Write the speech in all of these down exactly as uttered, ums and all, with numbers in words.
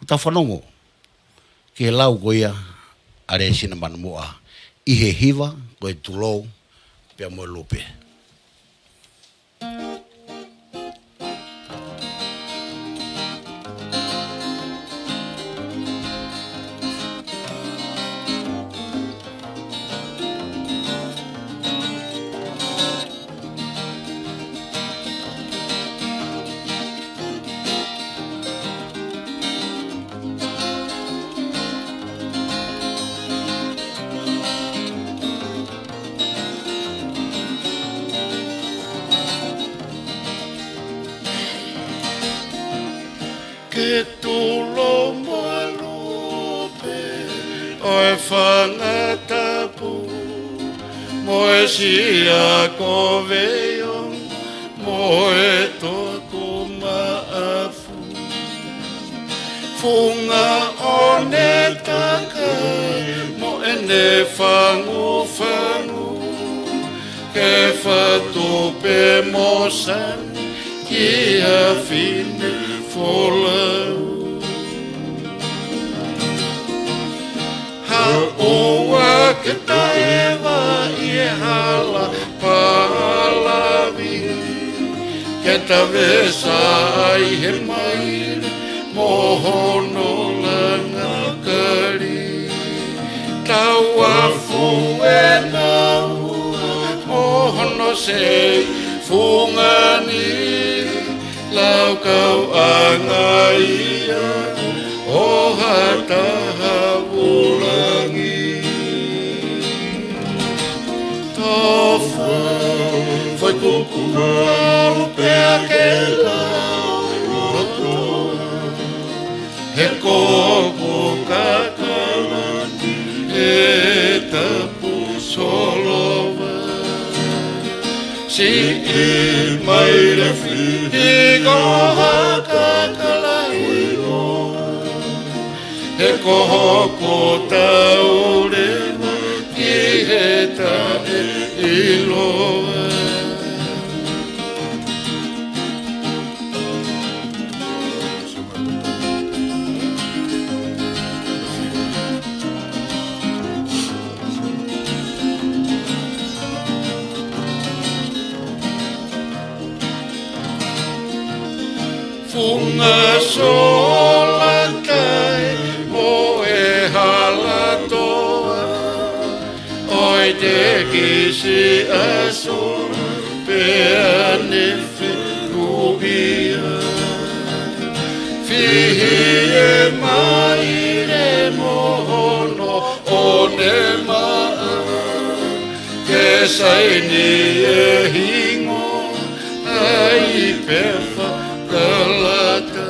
Tau fanongo ki he lau ko ia ʻa Lēsina Manumoʻa ʻi he hiva ko e Tulou pea mo e Lupe. Ke Tulou mo e Lupe ʻo e Fanga Tapu, mo e Sia ko Veiongo, mo e Toku Maʻafu. Funga ʻo ne takai mo ʻene fangufangu, ke fatu pē mo sani ki ha fine folau. Haʻu ā ke ta eva ʻi he hala palavi, ke ta vesa ai he maile mo hono langa kali. Tau afu ʻe naua mo hono sei fungani, laukau ʻanga ia ʻo ha taha vulangi. Tofa, fai kuku malu pea ke lau loto, he ko hoku kakala ni he Tapu Solova. Siʻi mai le fihi ko ha kakala ʻi loa, he ko hoku tau leva ki he taʻeʻiloa. Funga sola tai mo e hala toa, ʻo e tekisi ʻa sola pea ne fetuʻia. Fihi e maile mo hono ʻonemaʻa, ke saini e hingoa ai pē fakalata.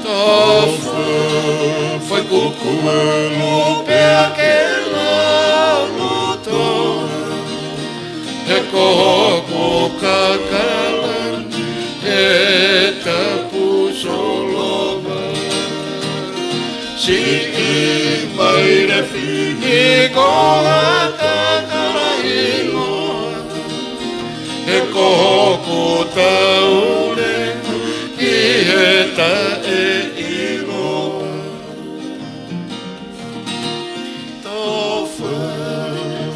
Tofa, fai kuku malu pea ke lau loto, he ko hoku kakala ni he Tapu Solova. Siʻi mai le fihi ko ha kakala ʻi loa, he ko hoku tau leva ki he taʻeʻiloa. Tofa,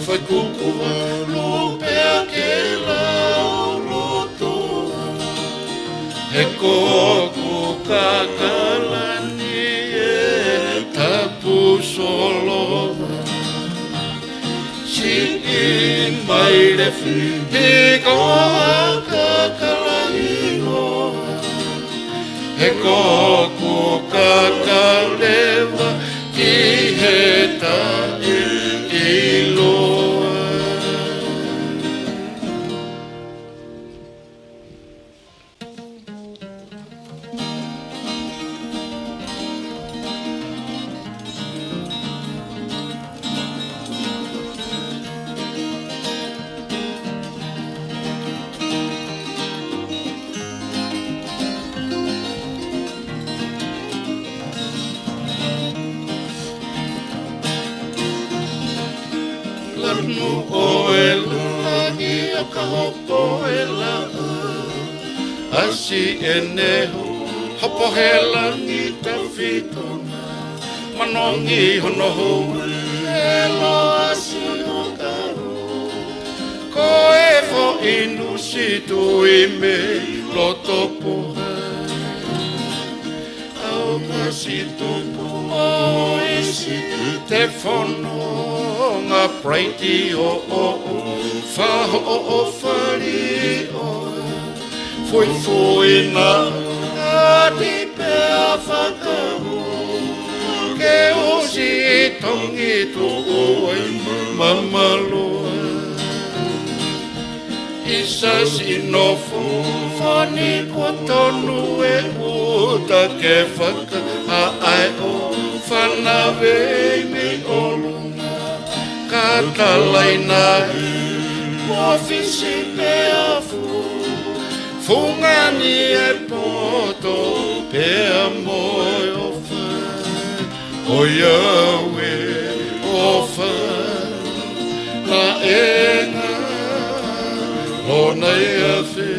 fai kuku malu pea ke lau loto, he ko hoku kakala ni he Tapu Solova. Siʻi mai le fihi ko ha kakala ʻi loa, he ko hoku kakala leva ki he taʻeʻiloa. Lanu ʻo e langi ʻo ka hopo e laʻā, ʻasi ʻene hū Hopo he langi tafito na, manongi hono hou e loa si o karu. Ko e foʻi nusi tui mei loto puha. Au ka si tupu o isi te fono nga praiti o o o. Fa ho o o fali o. Fuifui na ati pea fakau ke usi tongi tuʻu ai mamalu. Isa si nofo fani ko tonu e uta ke fakaʻae o fanavei mei ʻolunga. Ka talaina e ua fisi pea fu fungani e poto pea mo e ofa. ʻOiauē ʻofa naʻe ngalo naʻe afe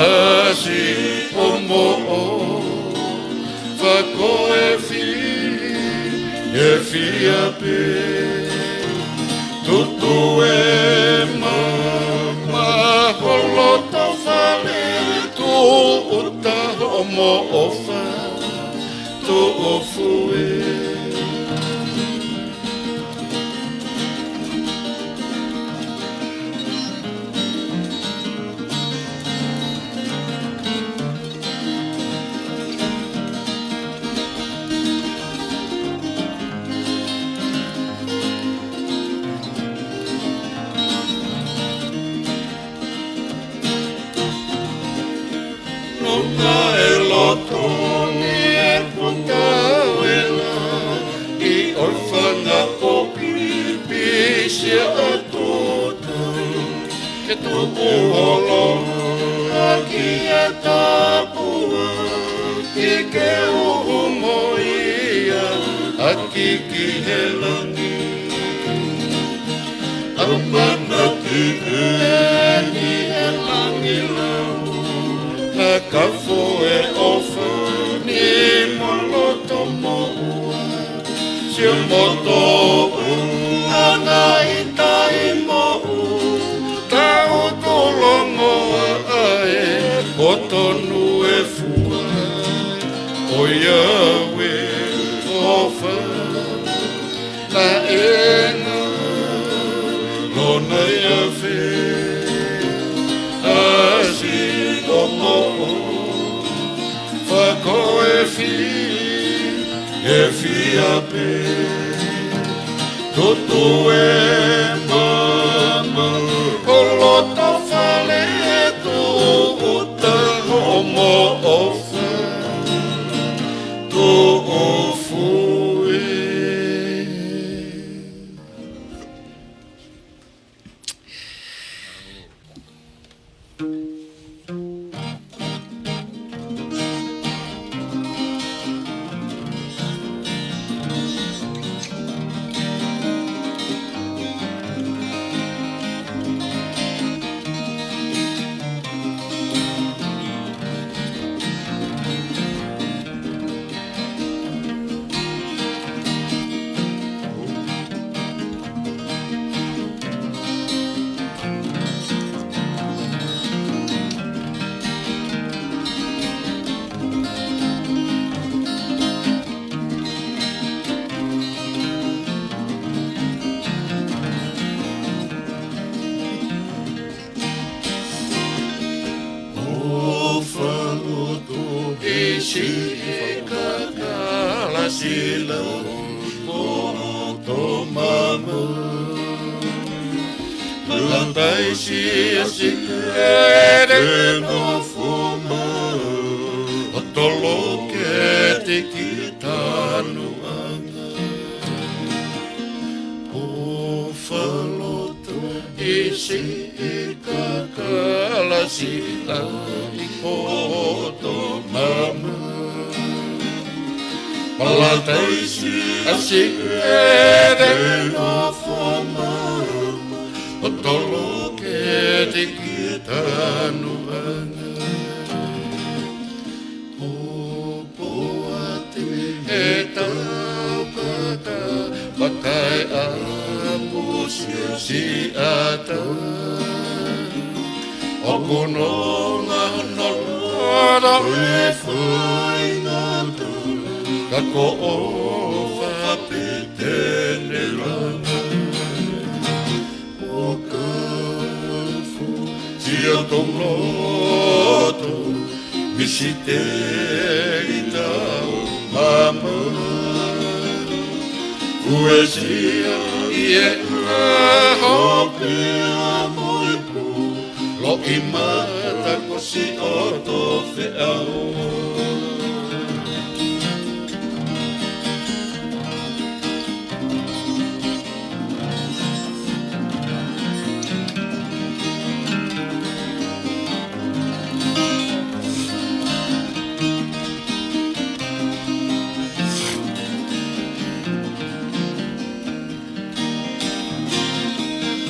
asi o moʻo. Fako e fili e fia pē. Tutu e mama holoto fale tuʻu taho mo ofa tuʻu fue. Nonga e loto ni e puta vela ʻi ʻolfanga o pipisia atu ke tuku olo ʻaki e tapua ʻi ke uhu mo ia ʻaki ki he langi. Amanaki eni e langi lau na kafo e ofa ni mo loto moʻua. Sio mo toʻu anga i tai moʻu tau tolongo aʻe o tonu e fua. ʻOiauē ʻofa naʻe ngalo naʻe afe asi o moʻo. Fako e fili e fia pē. Tutu e mama holoto fale tuʻu taho mo ofa tuʻu fue. ʻOfa loto ʻi siʻi kakala sila ko to mama. Malatai si asi ʻe te nofo mai ʻo tolo ke tiki tanu anga. ʻOfa loto ʻi siʻi kakala sila ʻi ko to mama. Malatai si asi ʻe te nofo mai ʻo tolo ke tiki tanu anga. Siʻata, ʻoku nonga hono loto he faingataʻa, ka ko ʻofa pē te ne langa. ʻO ka fo, siʻoto loto, misiteli tau mama. Uesia ʻi he ʻaho pea mo e pō, loʻimata ko siʻoto feʻao.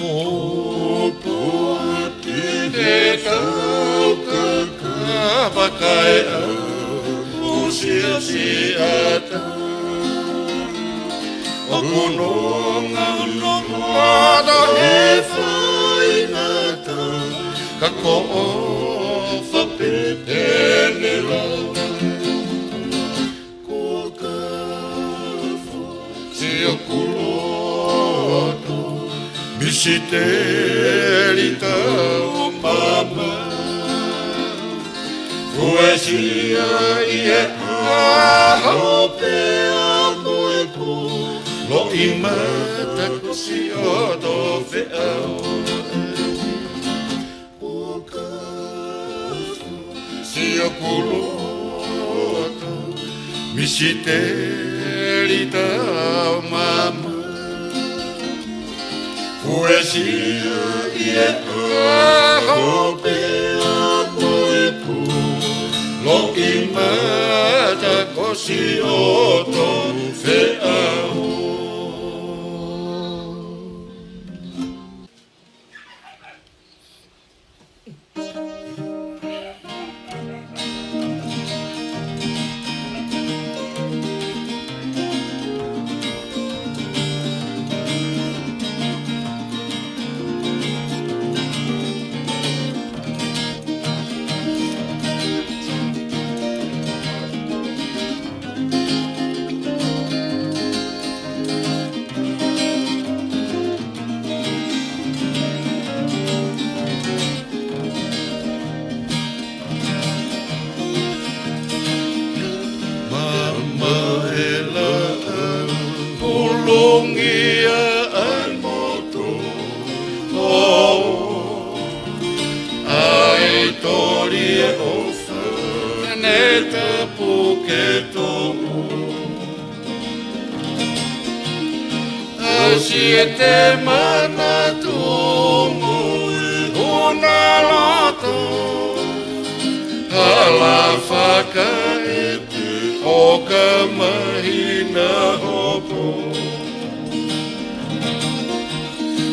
Popo te tau kakapa kae ʻamusia siʻata. ʻOku nonga hono loto he faingataʻa, ka ko ʻofa pē te ne langa. Ko ka fo, siʻoku loto, misiteli tau mama. Uesia ʻi he ʻaho pea mo e pō, loʻimata ko siʻoto feʻao. Ko ka fo, siʻoku loto, misiteli tau mama. Uesia ʻi he ʻaho pea mo e pō, loʻimata ko siʻoto feʻao. Mamaʻela, pulungia ai moto. ʻAi toli e ʻofa, ne tapu ke toʻo. ʻAsi e te manatu mo e huna loto, hala fakaʻete ʻo ka mahina hopo.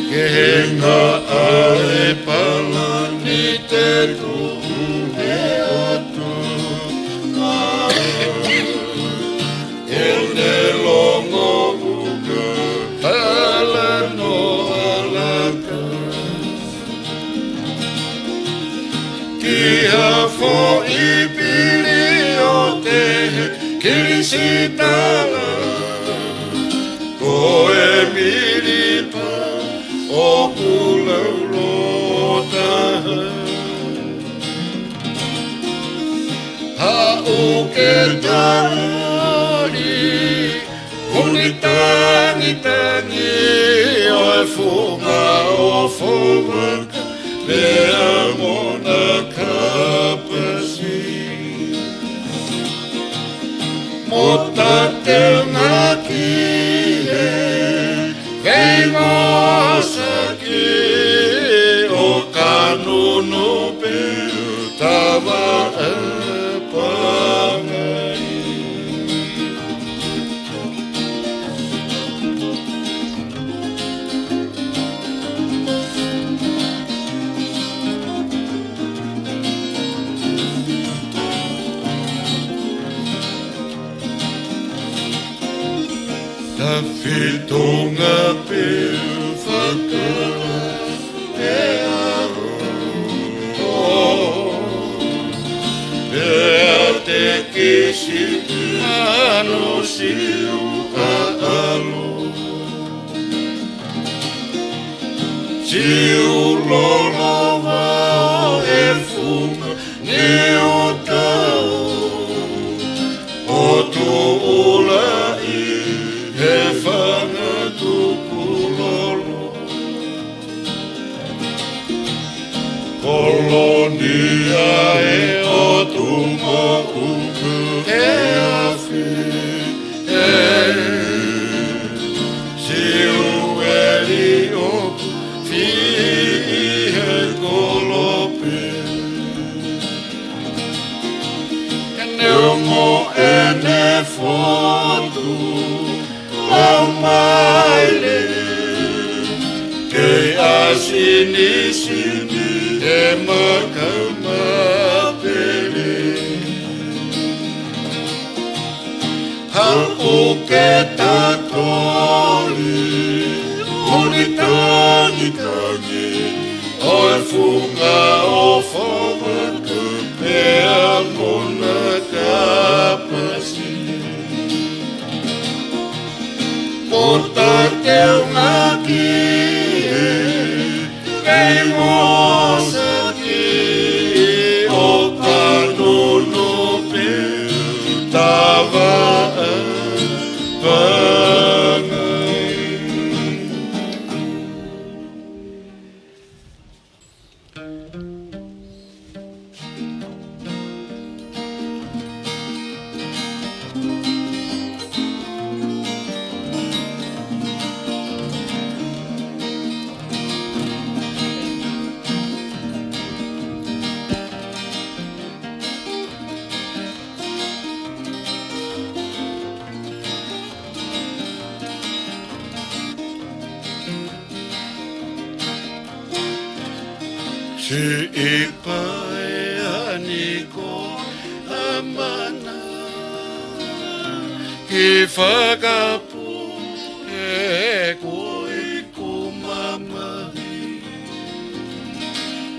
Ke henga ʻa e palani te tuʻu he atu. ʻO ne longo uka, hala no alaka. Ki ha foʻi pili ʻo te he kilisitala. Ko e milipa ʻoku laulo taha. Haʻu ke tali, uni tangitangi ʻo e funga ʻo Fovaka, pea mo na kapasi. Mo tatengaki he veimosaki ʻo ka nunu pē tava ʻapangai. Tafitonga pē fa Pea te kisi ano siu a alo. Siu lolo vao e funga ni o tau. O tuʻulaʻi he fanga tuku lolo. Kolonia e o tumo uku e afi e. Siu e li o fi he kolope. Neongo ʻene fotu lau maile kei ʻasi ni sini e makau mapele. Haʻu ke tatoli ʻo ni tangitangi ʻo e funga o fomaka pea mo na kapasi. Ko ta teunga ki e kei mosaki o ka nono pe tava a pangai. Siʻi pae ani ko amana ki fakapu e ko i kumamahi.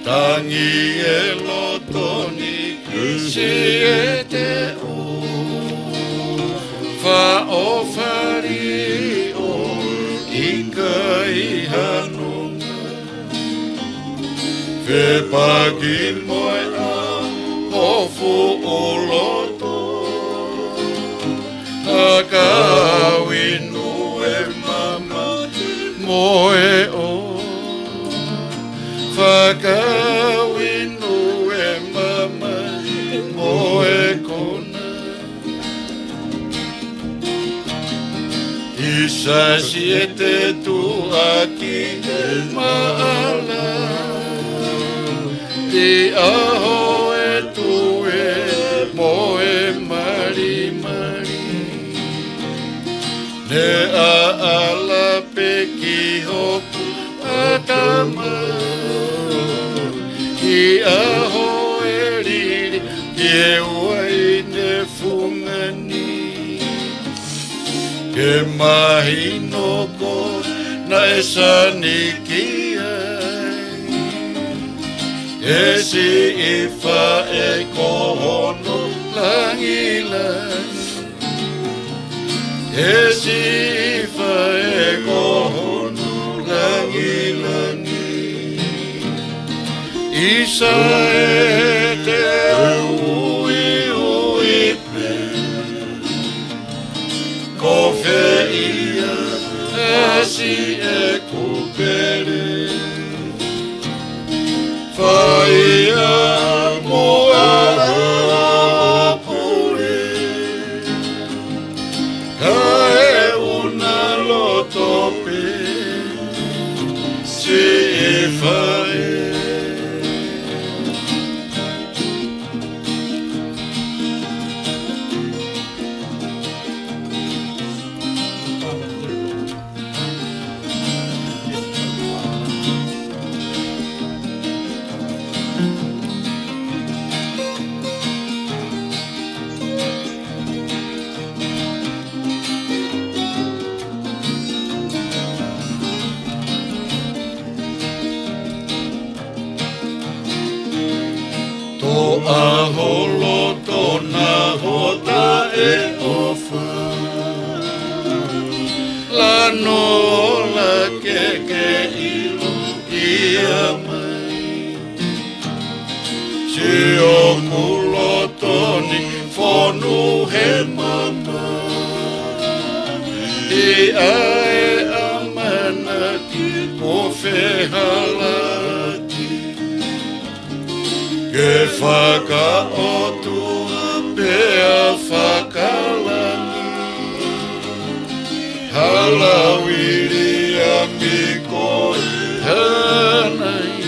Tangi e loto ni kisi e te o fa o fari o i kai hanonga. Fepaki mo e ʻau o fuʻu loto. Fakauinu e mama mo e o. Fakauinu e mama mo e kona. ʻIsa siʻi e te tuʻaki e maʻala. ʻI ʻaho e tue mo e malimali. Ne ʻaʻala pē ki hoku ʻatama. ʻI ʻaho e lili ki he uaine fungani. Ke mahino ko naʻe sani ki ai. E siʻi faʻē ko hono langilangi. E siʻi faʻē ko hono langilangi. ʻIsa e te uiui pē. Ko fē ia ʻasi e kupele. Fai ia mo ʻaupule. Kae ʻuna loto pē siʻi faʻē. Nola ke ke ʻilo ia mai. Siʻoku loto ni fonu he mamahi. ʻI ai ʻamanaki kuo fehalaki. Ke fakaʻotua pea fakalangi. Hala Viliami ko e hā nai.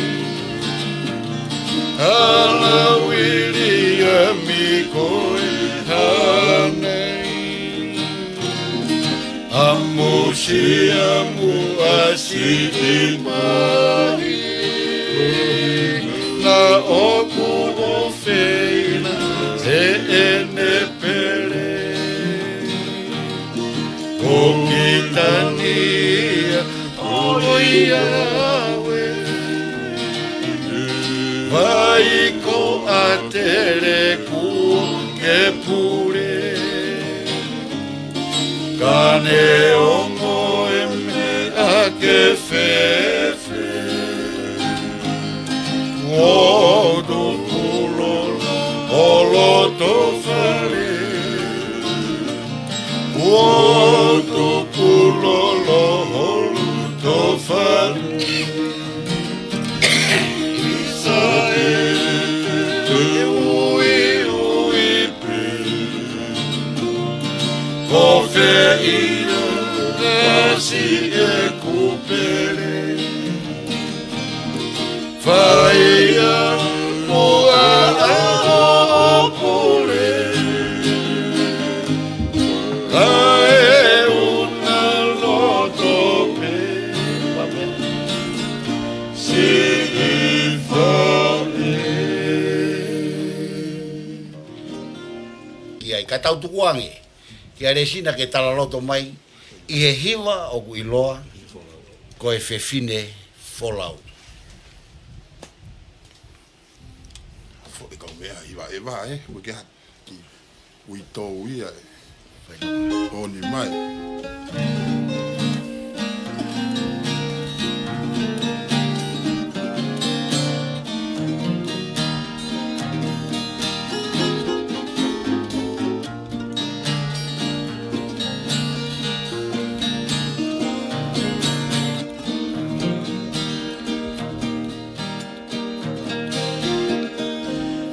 Hala Viliami ko e hā nai. ʻA Musiamu ʻa Siʻi Mahi. Naʻa ʻoku ʻofeina heʻene pele. Ko Kitania ʻo Iawe. Vai ko ʻAtele kuo ke pule. Ka neongo e meʻa ke fēfē. Kuo tukulolo ho loto fale. Kuo tukulolo ho loto fale. Sai te uiui pē. Ko fē ia ʻa Siʻeku pele. Fai ā muʻa ʻa hoʻo pule. Kae ʻuna loto pē. Siʻi Fale. Ki ai, ka tau tukuange kia Lesina ke talaloto mai ʻi he hiva ʻoku ʻiloa ko e Fefine Folau. Foʻi kau meʻa hiva ʻeva, ē, ui ke ha-, ki uitou ia, ē. Fai. ʻOni mai.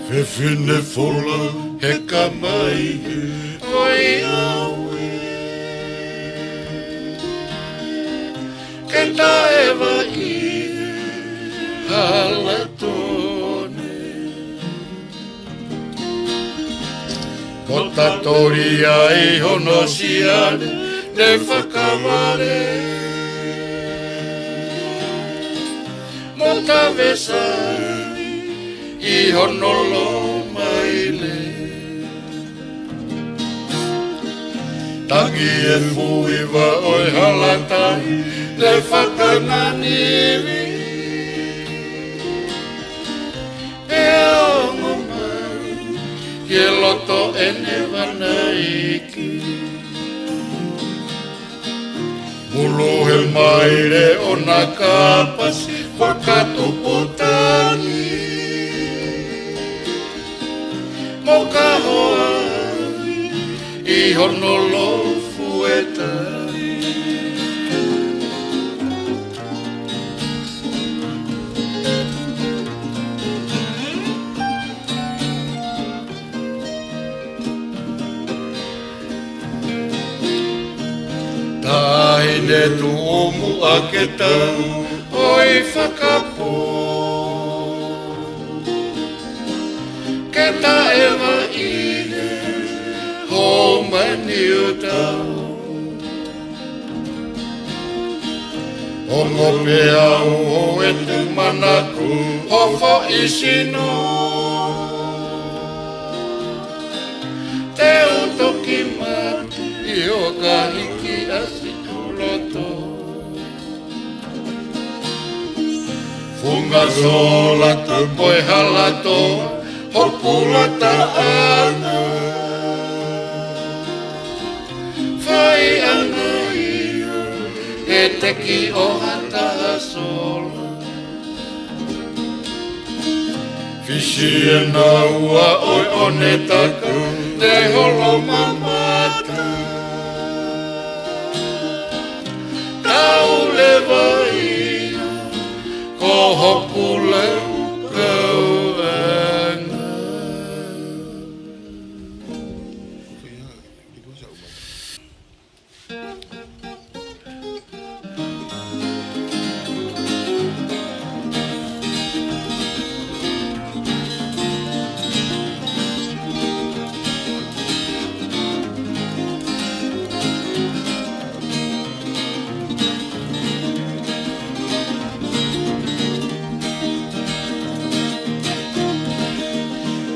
Fefine Folau he kamaihe ʻo Iawe. Ke taʻevaʻi he hala tone. Mo tatoli ai hono siale ne fakavale. Mo tavesa ʻi hono lōmaile. Tangi e fuʻu hiva ʻo e hala tahi ne fakananivi. Pea ongo mai ki he loto ʻene vanaiki. Mulu he maile ʻo na kapasi fakatuputangi. Mo ka hoa ʻi hono lofu e tai. Taʻahine tuʻu muʻa ke tau ʻoi fakapō. Ke taʻevaʻi he hōmani ʻo tau. Ongo pē au ʻo e tuʻu manaku ho foʻi sino. Te u toki mate ʻi hoʻo hiki ʻasi ʻi ho loto. Funga sola tupu e hala tō ho pula taʻana. Fai ʻana ia Teki ʻo hata ha sola. Fisi ʻe naua ʻo e ʻonetaka, te holo mamata. Tau leva ia, ko hoku leu kau anga.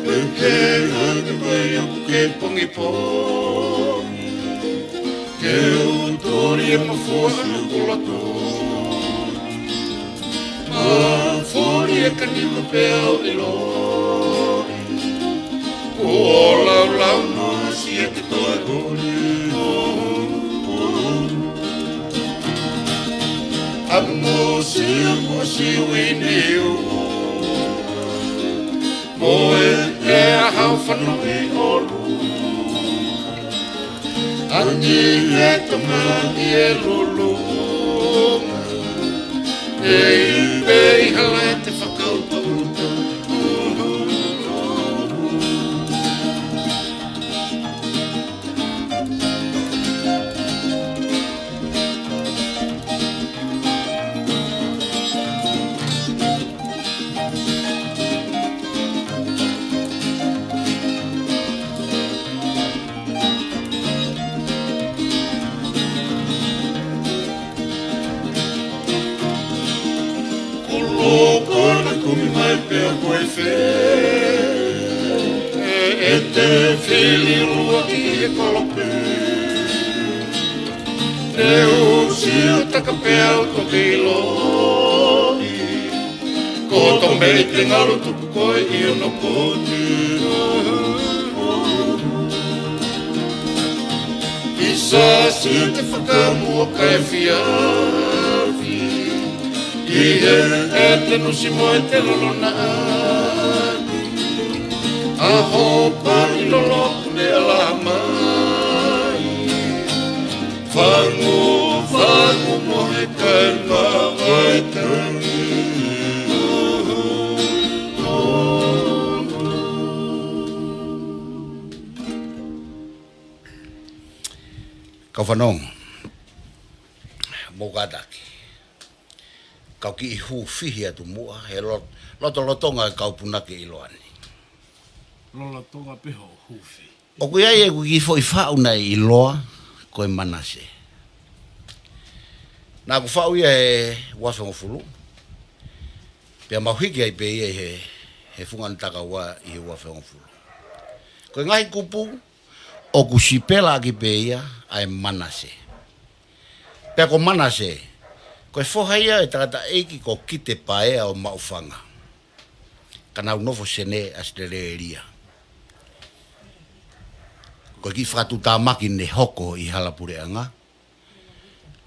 He, he, he, he, he, he, pongipongi. Ke u toli e mafua ʻa kulato. Mafuli e kani ma pea o ilo. Kuo laulau noa si e te toe holi. A mo si a mo si wini u. Mo e, e aha ʻo fanongo ʻi ʻolunga. Ani e tama ni e lulu. E i pei hala te fakauta uta. Ko loko na kumi mai pea ko e fē. E, e te fili lua ki he kolope. Te u siu taka pea u toki loʻi. Ko to mei te ngalu tuku koe ʻi ono poti. ʻIsa si te fakamua kai fiafi. ʻI he e te nusi mo e te lolona. A hopa ni loloku ne ala mai. Fangu, fangu mo he kai ma vai tangi. Kau fanongo, mou kātaki. Kau kiʻi hūfia atu muʻa, he lo-, lotolotonga e kau punake ʻiloa ni. Lolotonga pē hoʻo hūfi. ʻOku ʻi ai ʻeku kiʻi foʻi faʻu naʻe ʻiloa ko e Manase. Naʻa ku faʻu ia he uafe hongofulu. Pea mau hiki ai pē ia ʻi he, he funga ʻo e takaua ʻi he uafe hongofulu. Ko e ngaahi kupu, ʻoku sipela ʻaki pē ia ʻa e Manase. Pea ko Manase, ko e foha ia ʻo e tangataʻeiki ko Kite Paea ʻo Maʻufanga. Ka nau nofo Senē, ʻAositelēlia. Ko e kiʻi fakatuʻutāmaki ne hoko ʻi Halapuleʻanga,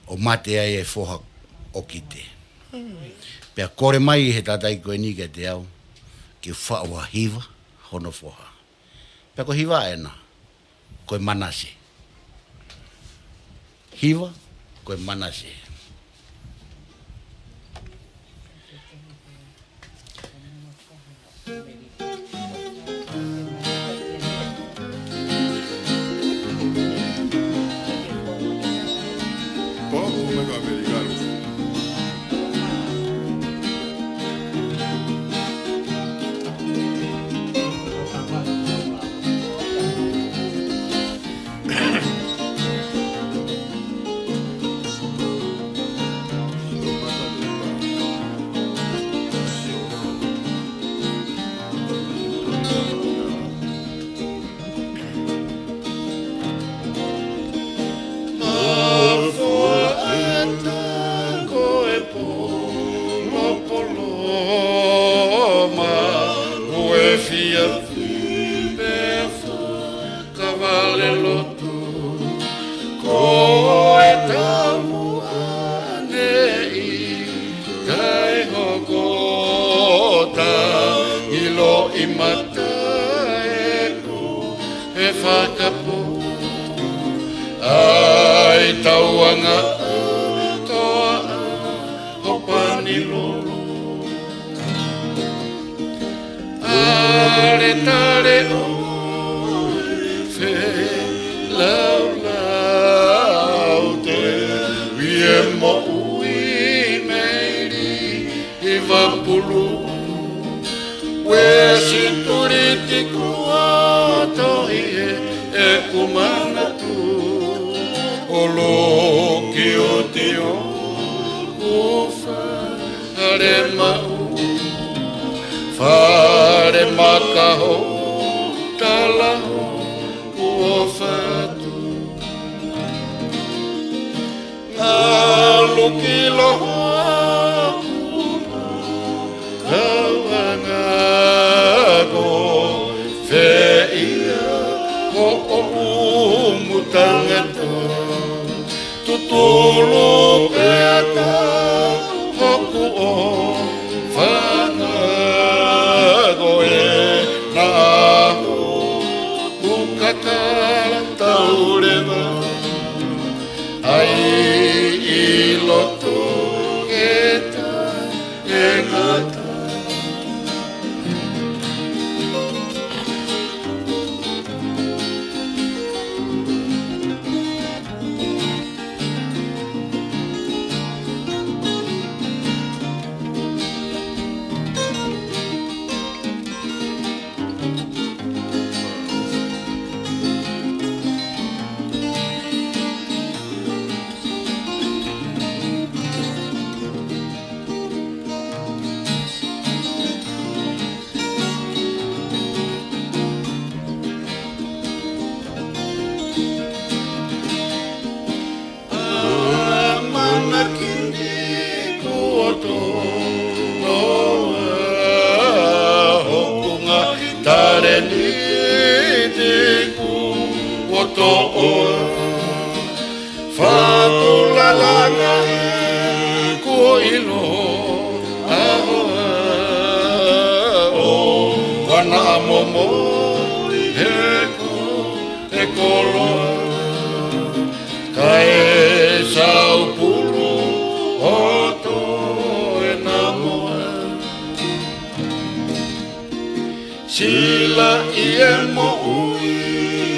ʻo mate ai e foha ʻo Kite. Pea kole mai he tangataʻeiki ko eni kiate au, ke u faʻu ʻa Hiva, hono foha. Pea ko Hiva ena, ko e Manase. Hiva, ko e Manase. fakapō, ʻa e tauʻanga toa ʻa Hopanilolo. ʻAle tale ʻo e feilaulau, te vie moʻui mei Livapulu. Uēsituliti kuo tohi ʻeku manatu, ʻo loki oti ʻoku fale maʻu, fale makaho, talaho kuo fatu. Ngalu ki loho aku, kau anga ko fē ia hoʻo ʻumu tangata. Tutulu pē ʻa hoku ʻofaʻanga ko ē naʻa ku kakala tauleva ai ʻi loto ke taʻengata. ʻAmanaki ni kuo tō noa hoku ngaahi talēniti kuo toʻo. Fakaʻulalanga ē kuo ʻilo ʻa hoʻo ʻofa, ʻoua naʻa momoi heʻeku ʻe koloa, kae saupulu ʻo toe namoa. Silaʻi e moʻui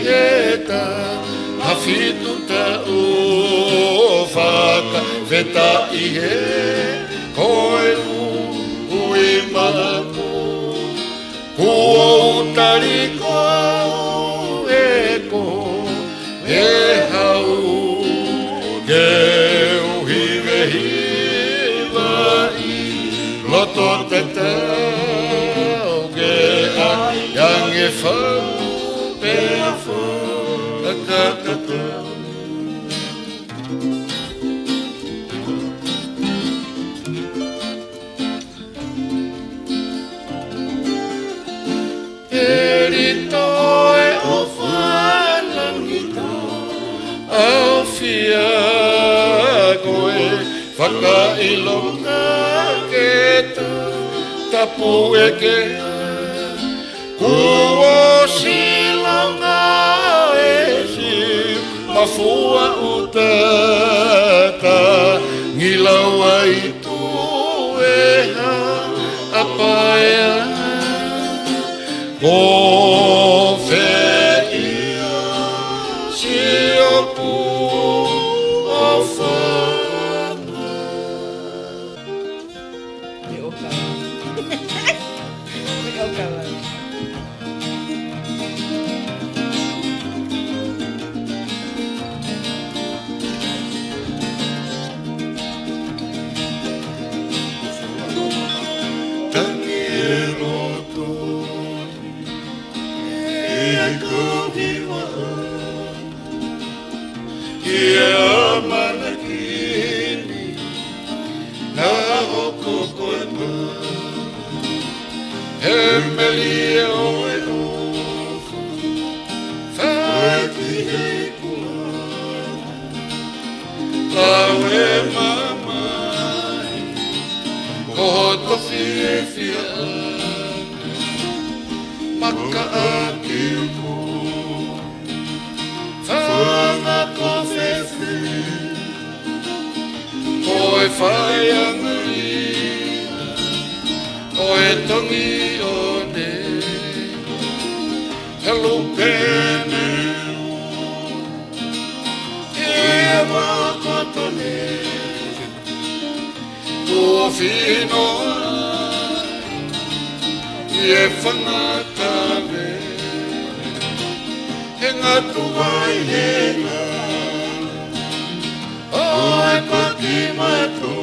he taʻu ʻe fitu taʻu, fakafetaʻi he ko e ui maʻaku. Kuo u tali koe ʻe ko e hau, ke u hivehiva ʻi loto tatau, ke ʻai ange fau pea fakatatau. Peli toe ʻofa langitau, ʻafio ko e fakaʻilonga ke ta-, tapu ʻeke. Kuo silonga e si mafua ʻuta, tangi lau ai tu e ha apa ea. Ko fē ia siʻoku ʻofa? ʻE ʻoka. ʻE ʻoka. Tangi e loto, ʻe kovi wa. ʻI he ʻamanaki ni, naʻa hoko ko e pā, he melie ʻo e ʻofa, fai ki he kuonga. Lau e mamahi, ko hoto fiefia ʻana, maka ʻaki uku. Ia makoto ni, tuʻo fino ʻi he fanga tave, he ngatu vai hena, ʻo e paki mato.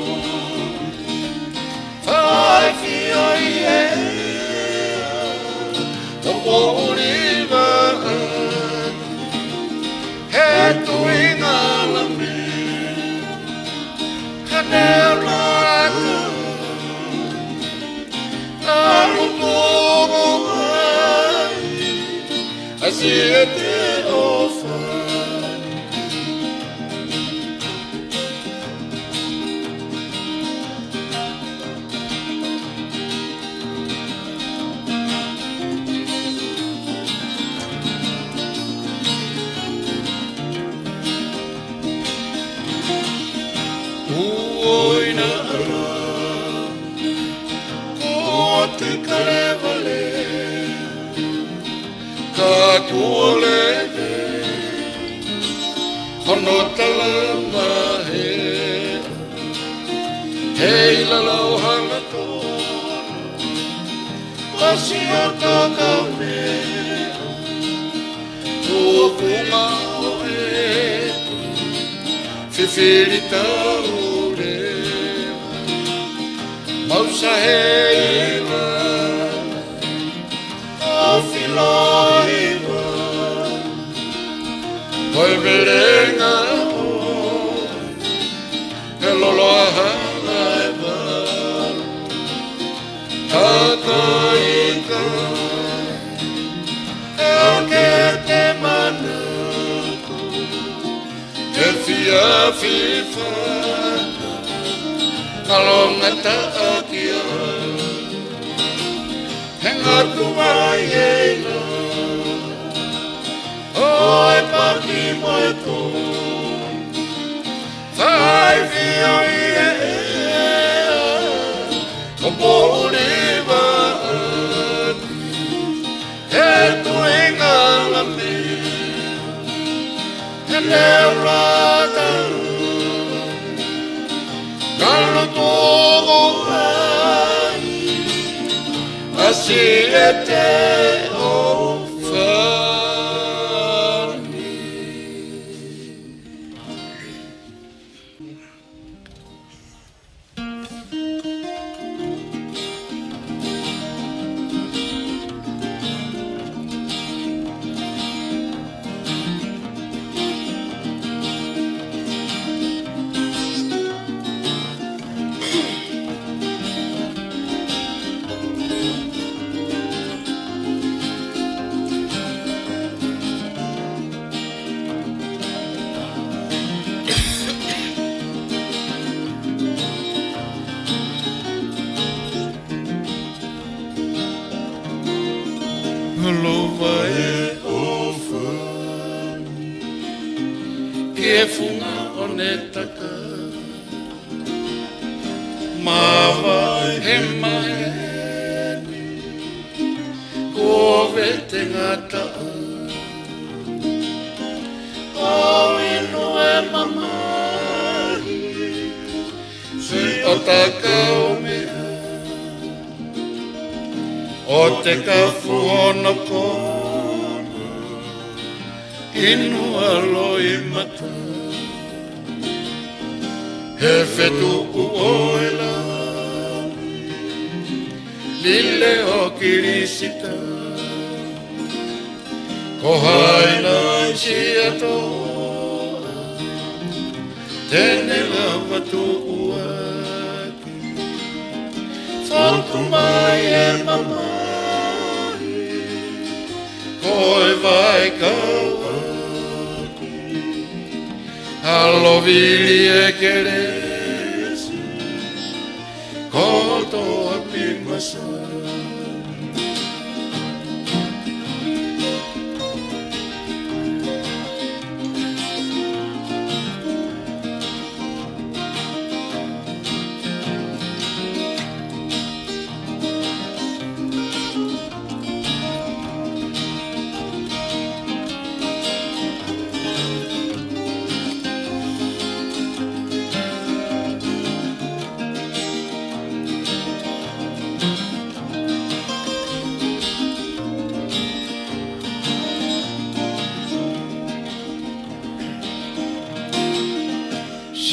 Fai fio ʻi he ea, ʻo poʻuli vaʻa, he tuinga lame, ka ne ʻalu atu, ʻalu tuku ai ʻa siʻete ʻofa. Kuo ʻi ai ʻa e ʻala, kuo te kalevale, ka kuo lele hono tala mahe, hei lalo hala tonu, ʻasi ʻo toka mea, tuʻo kunga ʻo e fifili taule, mau sahe ila, ʻo filo hiva, ko e melenga ʻo e lolo ʻa hala e valu. Takaika, ʻoku te manako, te fia fifa, ʻalonga taʻaki ai. He ngatu vai hena, ʻo e paki mato. Fai fio ʻi he ea, ʻo poʻuli vaʻa, he tuinga lame, he neulata, kalo toko ai ʻa siʻete ʻofa. Lova e ʻofa ni ki he funga ʻo Netaka, māvae he maheni, kuo vete ngataʻa, ʻo inu e mamahi, sui ʻo takau meʻa, ʻo tekafu hono kona, inu ʻa loʻimata, he fetuʻu ʻo e lami, lile ʻo Kilisita, ko hai nai sia toʻa, te ne lava tuʻuaki. Fotu mai e mamahi, ko e vaʻe kau ʻaki, ʻa lovili e kelesi, kotoa pimasa.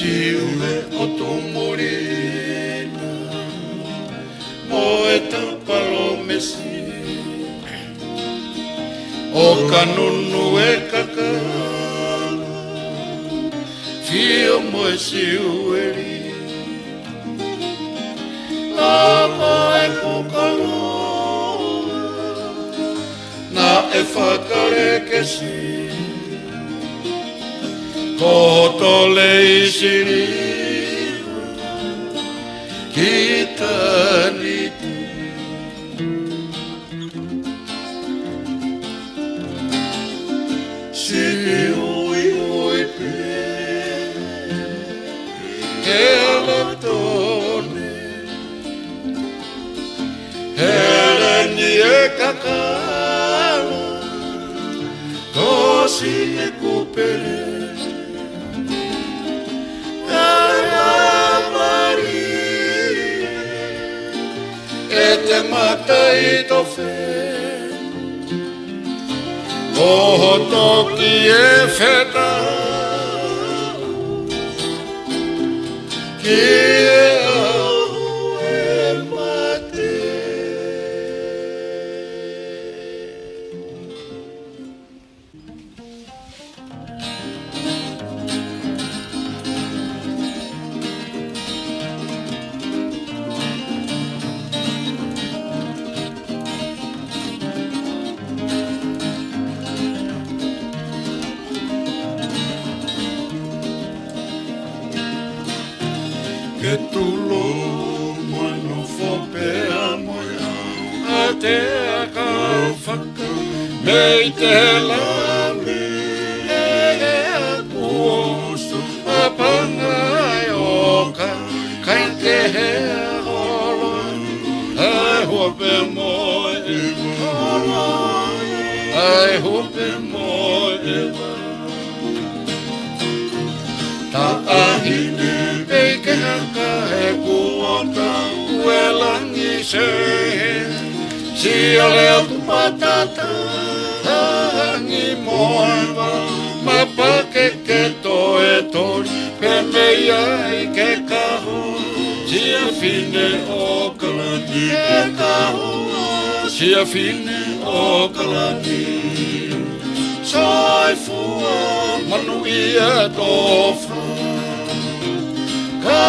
Siuʻe ʻo Tumulina mo e Tapalōmesi, ʻo Kanunu e Kakala, Fio mo e Siueli, ʻa ko e kukalo naʻe fakalekesi, ko Toleisili ki Taniti. Siʻi uiui pē he ala tone, Heleni e Kakala, Tosi e Kupele, ʻa Malie e Temataitofe, ʻo toki e feta ki he ʻaho e mate. Ke tulo mo e nofo pea mo e ʻa te aka faka mei te lame e kuoso a pangai oka kai te he holo. Ai hope mo e holo, ai hope mo e Taʻahine pei ke haka he kuota ue langi se he. Sia lea ku patata, hangi moe va, mapake ke toe toli, pe mei ai ke kaho. Sia fine ʻo Kalani ke kaho, sia fine ʻo Kalani. Soifua manuʻia tofa, ka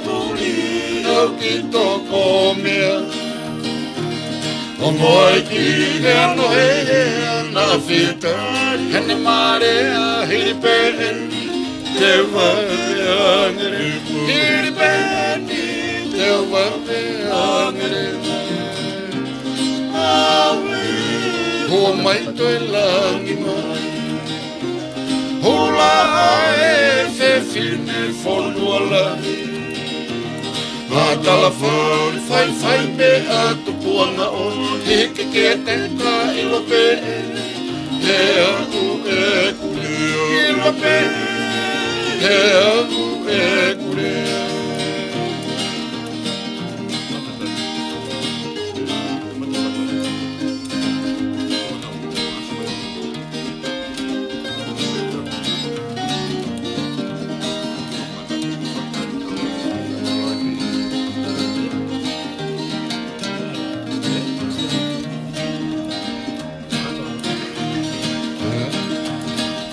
tuli au ki toko mea. Ko moe ki he ano he he ana fita, hene mare a hili pē eni, te vave angere, hili pē eni, te vave angere. Awe, hua mai toe langi mai. Hula ʻa e fefine fonua lahi. Matala fale faifai pē ʻa tupuʻanga ʻo hiki ke te ka ʻilo pē. He aʻu e kule ʻilo pē. He aʻu e kule.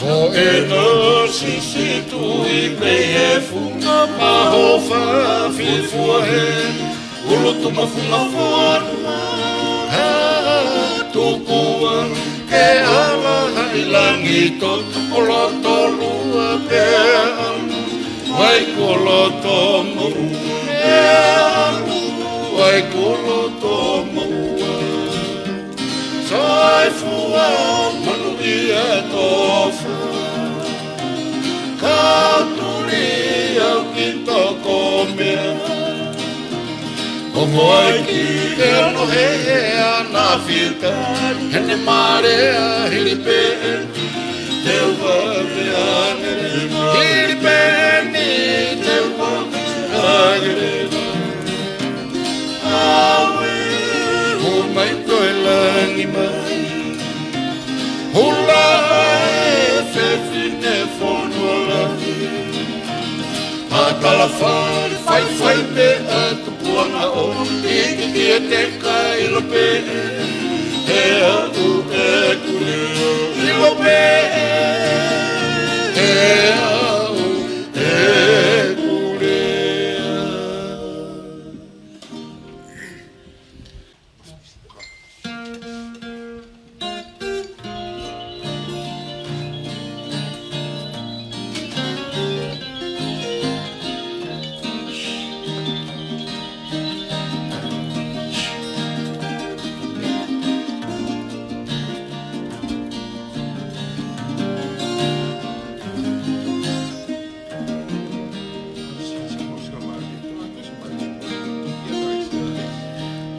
Ko e ʻosi situʻi pē he funga mahofa fifua he ʻulu tumafunga fonua. Ha tukua ke ala hai langi to o loto lua pea alu ai ko loto moʻua. Pea alu ai ko loto moʻua. Soifua manuʻia tofa, ka tuli au ki toko mea. Ko moe ki he ano he he ana fita, hene mare a hili pē eni, te vave angere, hili pē eni, te vave angere. Awe, hua mai toe langi mai. Hula e fefine fonua lahi. Kalafale faifai pē ʻa tupuʻanga ʻo ikiiki ʻe te ka ʻilo pē ē. He ʻaʻau ʻeku lea, ʻilo pē ē. He ʻaʻau ʻeku lea.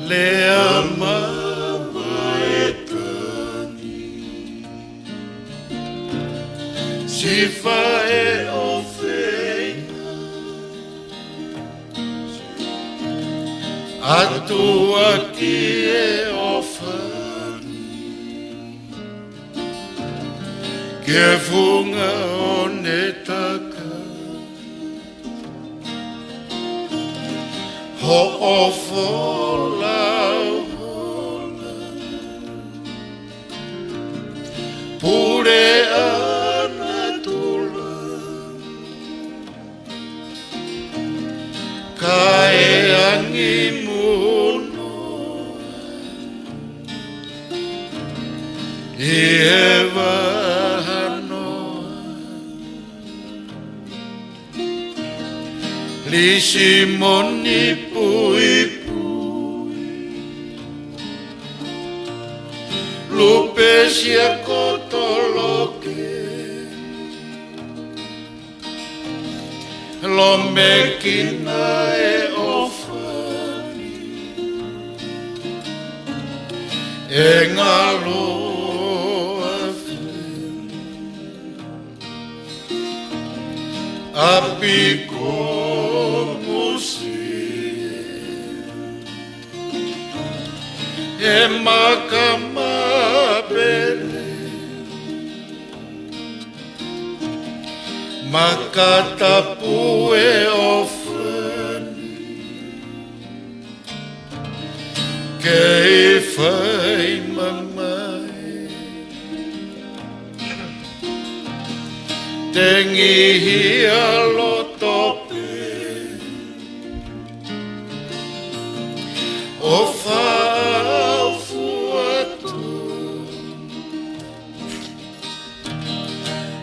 Lea mamae tangi, siʻi faʻē ʻofeina, ʻatuaki e ʻofa ni ki he funga ʻo ne taka hoʻo folau hola, pule ʻa natula, kae angi muno ʻi he vahanoa. Lisimoni puipui, Lupesia ko Toloke, Lomekina e ʻofa ni, ʻe ngalo afe ʻa Pikomusi, he maka mapele, maka tapu e ʻofa ni, kei fai mamae, tengihia loto pē, ʻo fāʻofua atu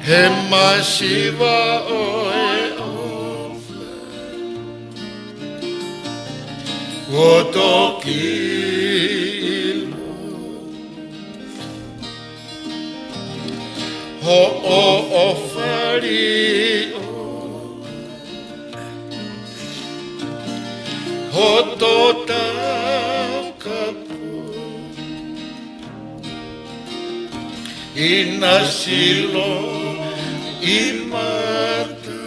he masiva ʻo e ʻofa, kuo toki ʻilo hoʻo ʻofa liʻo, hoto taukapo ʻi na silo ʻi mata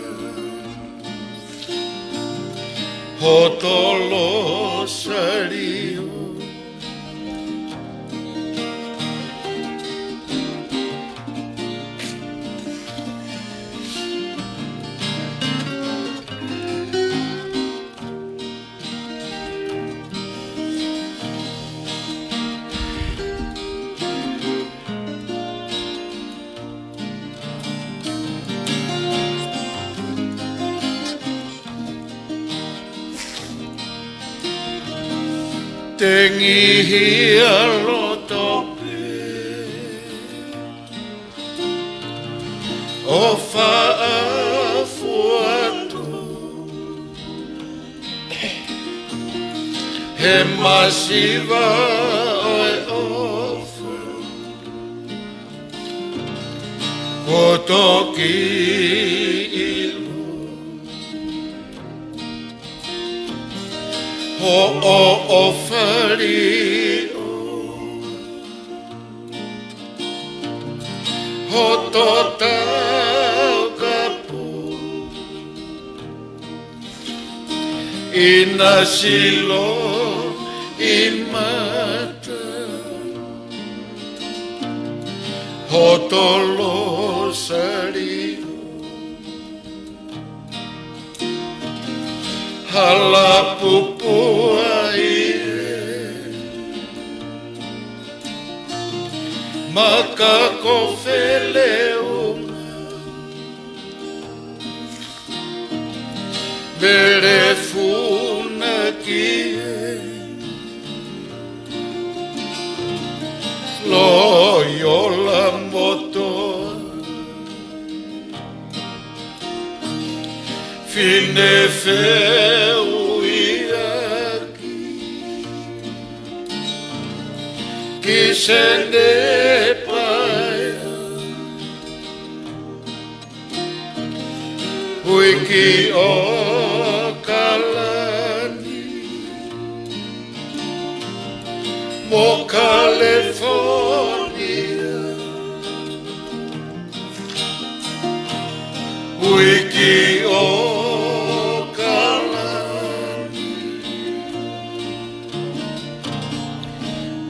hoto Losaliu. Tengihia loto pē, ʻo fāʻofua atu he masiva ʻo e ʻofa, kuo toki ʻilo hoʻo ʻofa liʻo, hoto taukapo ʻi na silo ʻi mata hoto Losaliu. Hala pupua ʻi he maka ko Feleunga, mele funa ki he Loiola motoa. Fine feʻuiaki ki Sene Paea, ui ki ʻAokalani mo Kalefōnia, ui ki ʻAokalani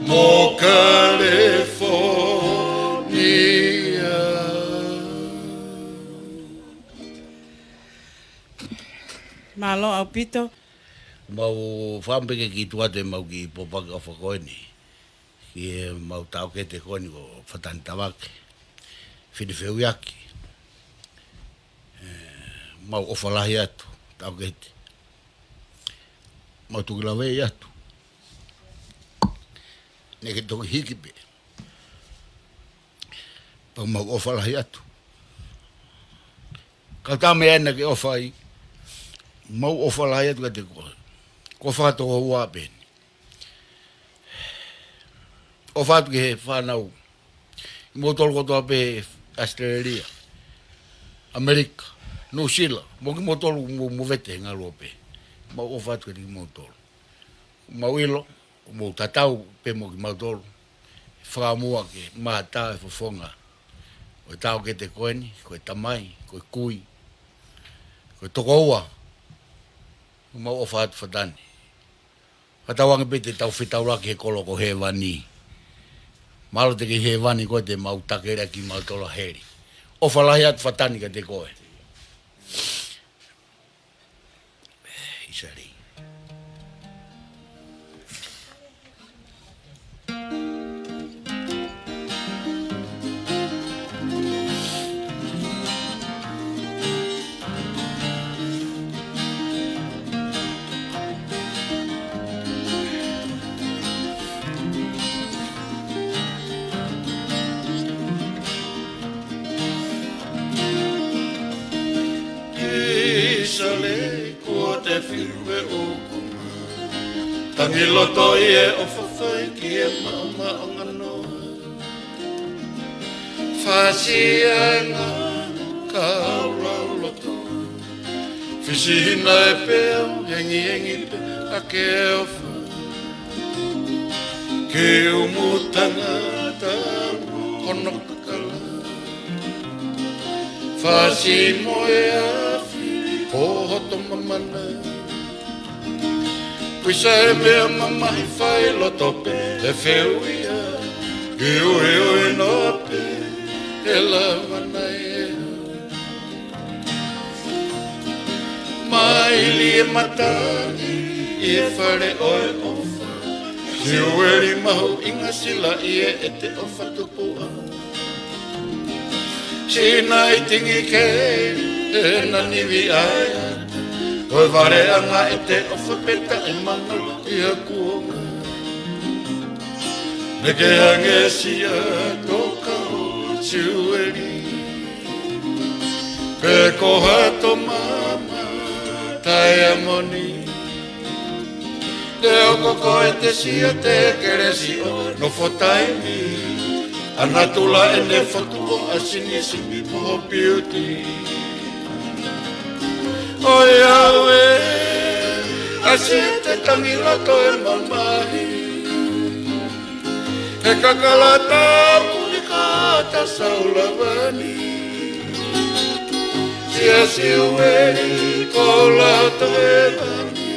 mo Kalefōnia. Mālō ʻaupito. Mau fakaʻamu pē ke kiʻi tuku atu ʻemau kiʻi pōpoaki ʻofa ko eni ki heʻemau taʻokete ko eni ko Fatani Tavake, Fine Feʻuiaki. ʻE, mau ʻofa lahi atu, taʻokete. Mau tuku lave atu. Naʻá ke toki hiki pē. Pea mau ʻofa lahi atu. Ka ko e meʻa ena ke ʻofa ai, mau ʻofa lahi atu kiate koe. Ko e fakatokoua pē eni. ʻOfa atu ki he fānau, kimoutolu kotoa pē ʻAositelēlia, ʻAmelika, Nuʻusila, mo kimoutolu mo, mo vete he ngaluope. Mau ʻofa atu kiate kimoutolu. Mau ʻilo, mou tatau pē mo kimautolu. Fakamuʻa ke mata e fofonga ʻo e taʻokete ko eni, ko e tamai, ko e kui, ko e tokoua. Mau ʻofa atu Fatani. Fakatauange pē te tau fetaulaki he kolo ko hēvani. Mahalo te ke hēvani koe te mau takele ʻaki kimautolu ʻa heli. ʻOfa lahi atu Fatani kiate koe. ʻIsali. ʻIsale, kuo te fiu e ʻukunga. Tangi loto ʻi he ʻofa fai ki he maʻamaʻa nganoa. Fasi ai ngā kau lau loto. Fisihina e peau, hengihengi pē ʻa e ʻofa. Ke umu tangata hono kakala. Fasi mo e afi, ko hoto mamana. Kuisa e meʻa mamahi fai loto pē, ʻe feʻuia. Ke ueue noa pē, ʻe lava nai e Maili e matangi ʻi he fale ʻo e ʻofa. Siueli mahuʻinga sila ʻi he ʻete ʻofa tupuʻa. Sina i tingi ke ena nivi ai. Ko e valeʻanga ʻete ʻofa pē taʻemangalo ʻi he kuonga. Naʻá ke hangē sia toka ʻo Siueli. Pe ko hato mama taʻeamoni. Te okoko ʻete sia te kelesi ʻo nofo taimi. ʻAna tula ʻene fotu ʻo ʻasi ni simi mo ho piuti. ʻOiauē, ʻasi ʻete tangi loto ʻe mamahi. He kakala tapu ni ka ta saula vani. Sia Siueli ko lato e vani.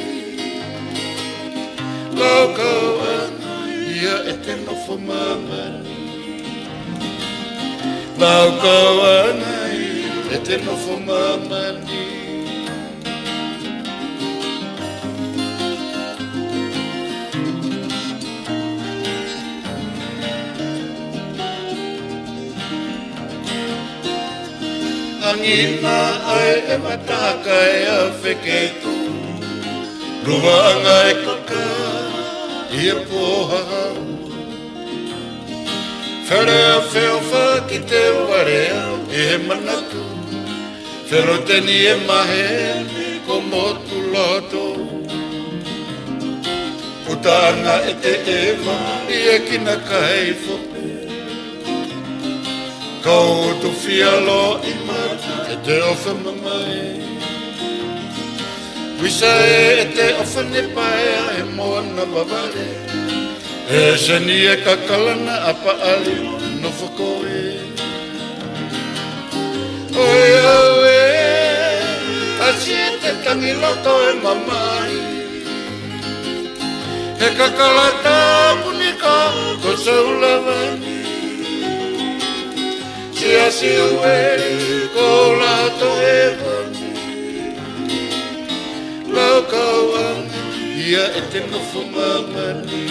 Laukau ʻana ia ʻete nofo mamani. Laukau ʻana ia ʻete nofo mamani. Angina ai e mataka e a feketu. Luvaʻanga e kaka ʻi he pōhahau. Fele a feofa ki te uare au ʻi he manatu. Feloteni e maheni ko motu loto. Utaʻanga e te eva ʻi he kina kai fope. Kau tu fia lo i matu e te ofa mamae. Wisa e e te ofa ne paea he moana vavale. E seni e kakalana a paʻali no fokoe. Oi au e, asi e te tangi loto e mamae. He kakala tapu ni ka ko Saulavani. Siasi ueli ko lato e vani. Laukau anga ia e te nofo mamani.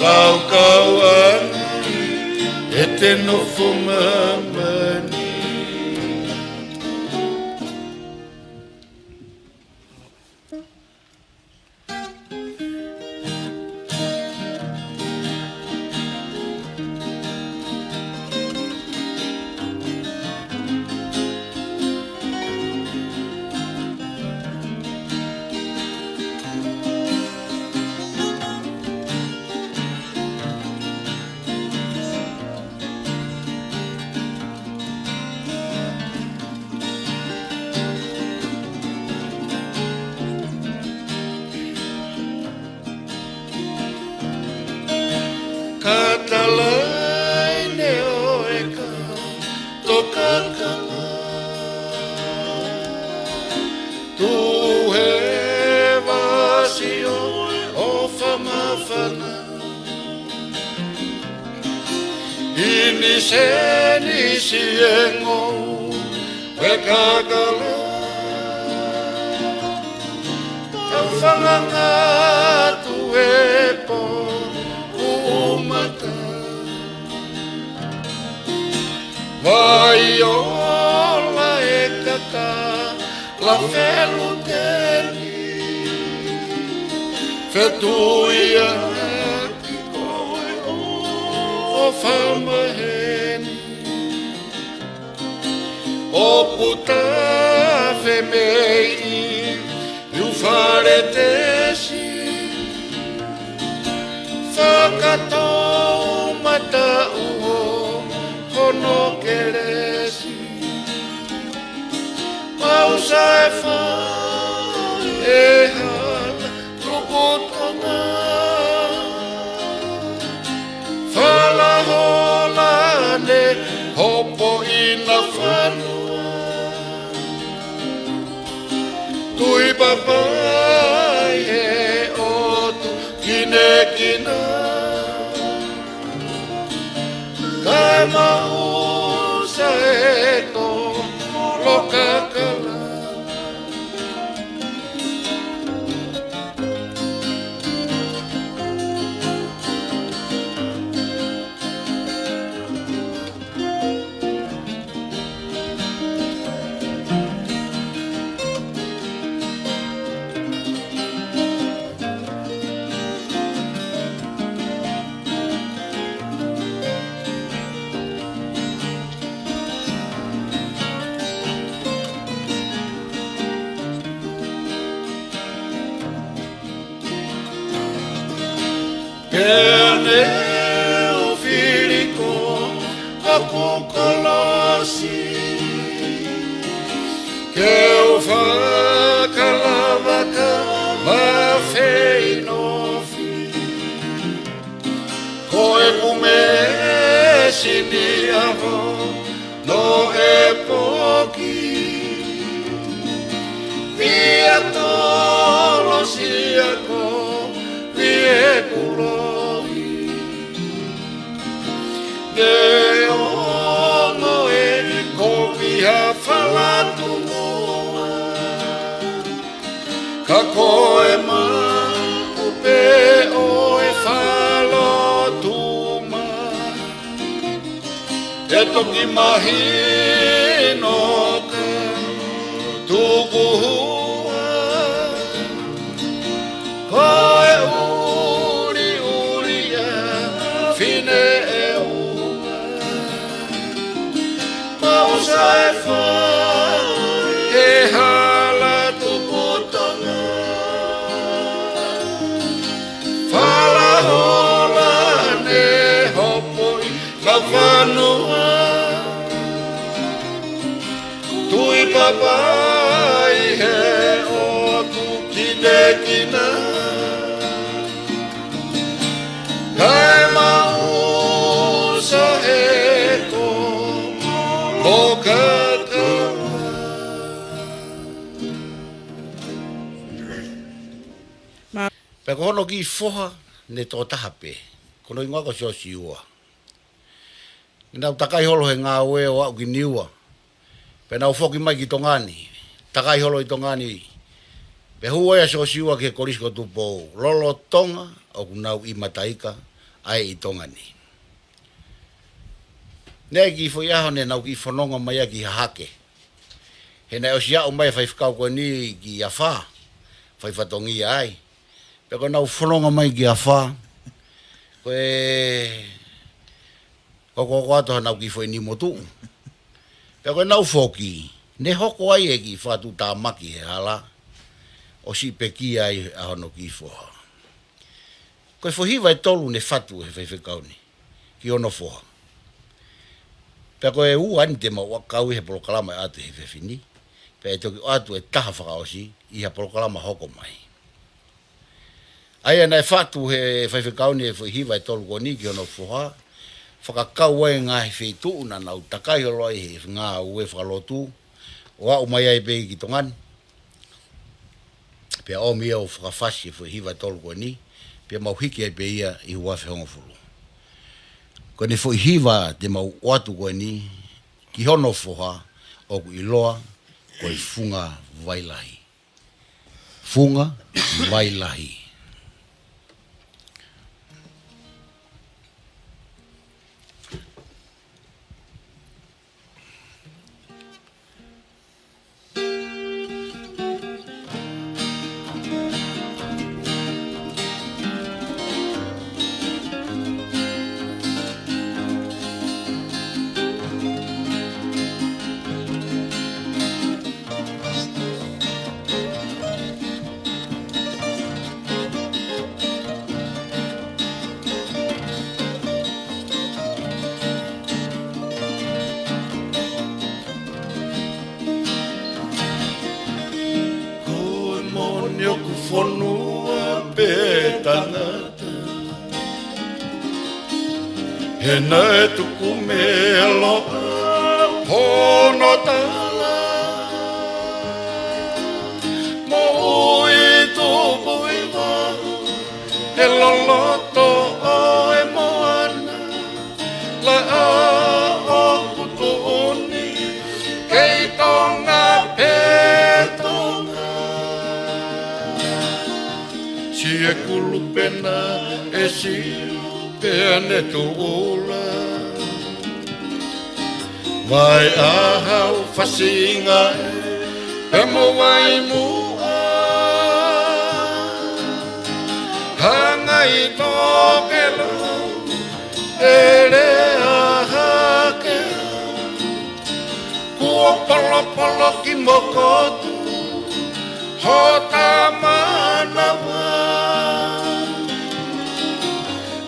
Laukau anga e te nofo mamani. Ka talaʻi ne ʻo e ka tokakanga. Tuʻu he vasi ʻo e ʻofa mafana. ʻIni seni siengo e kakala. Tau fanganga tu e po kuʻumata. Vai ola e kaka la feluteni. Fetuia ki koe ʻo famaheni. ʻO puta femei ʻi u fale tesi. Fakatou mataʻu ʻo hono kelesi. Mau sa e fa e ha Tukutonga. Falahola ne hopo ʻi na fanua. Tui papai he ʻotu kinekina. Kae mau sa e ko lo kakala. Pea ne u fili ko hoku kolosi, ke u fakalavaka ma feinofi. Ko e kume sini aho no e poki. Pia tolo sia ko pie kulohi. Te ono e ko pia falatungoa. Ka ko e maʻu pē ʻo e falotuma. ʻE toki mahino ka tuku hua, ko e ʻuliʻuli ʻa e fineʻeua. Mau sai fai he hala tupu Tonga. Falahola ne hopo ʻi ka fanua. Tui papai he ʻoku kinekina. Kae mau sa he ko mo kakava. Pea ko hono kiʻi foha ne tō taha pē, ko hono hingoa ko Siosiua. Naʻa nau takai holo he ngāue ʻo aʻu ki Niua. Pea nau foki mai ki Tonga ni. Takai holo ʻi Tonga ni. Pea hū ai ʻa Siosiua ki he Kolisi ko Tupou. Lolotonga ʻoku nau ʻi Mataika ʻa e ʻi Tonga ni. Naʻe ʻi ai e kiʻi foʻi ʻaho ne nau kiʻi fononga mai ai ki Hahake. He naʻe ʻosi aʻu mai e faifekau ko eni ki Afā. Fai fatongia ai. Pea ko ʻenau fononga mai ki Afā, ko e hokohoko atu hanau kiʻi foʻi nimo tuʻu. Pea ko ʻenau foki, ne hoko ai e kiʻi fakatuʻutāmaki he hala, ʻo siʻi pekia ai ʻa hono kiʻi foha. Ko e foʻi hiva ʻe tolu ne fatu he faifekau ni ki hono foha. Pea ko e ua eni te mau ʻakau ʻi he polokalama ʻe ʻoatu he efiafi ni. Pea ʻe toki ʻoatu e taha fakaʻosi ʻi ha polokalama hoko mai. ʻA ia naʻe fatu he faifekau ni e foʻi hiva ʻe tolu ko eni ki hono foha, fakakau ai e ngaahi feituʻu naʻa nau takai holo ai he ngāue fakalotu, ʻo aʻu mai ai pē ki Tonga ni. Pea ʻomi ia ʻo fakafasi e foʻi hiva ʻe tolu ko eni, pea mau hiki ai pē ia ʻi he ua afe hongofulu. Ko ʻene foʻi hiva te mau ʻoatu ko eni ki hono foha, ʻoku ʻiloa ko e Funga Vai Lahi. Funga Vai Lahi. Ko e moʻoni ʻoku fonua pē tangata. He naʻe tuku meloa hono tala. Moʻui tupu ʻi vau he loloto ʻo e moana. Laʻā ʻoku tuʻu ni kei Tonga pē Tonga. Siʻi kulu pena ʻe siʻi pea ne tuʻula. Vai ʻahau, Fasinga ē, pea mo Vaimuʻa. Hanga ʻi Tokelau, ʻElea hake. Kuo polopolo ki Mokotu hota manava.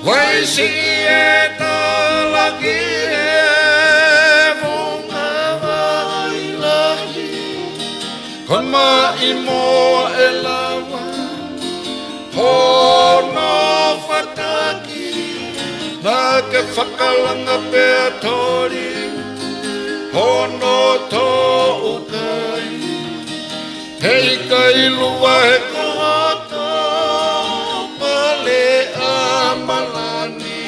Vai siʻi ʻe talaki e Funga Vai Lahi. Ko e maʻimoa ʻe lava hono fataki. Naʻa ke fakalanga pea toli hono toʻukai. He ʻikai lua he koto pale ʻa Malani.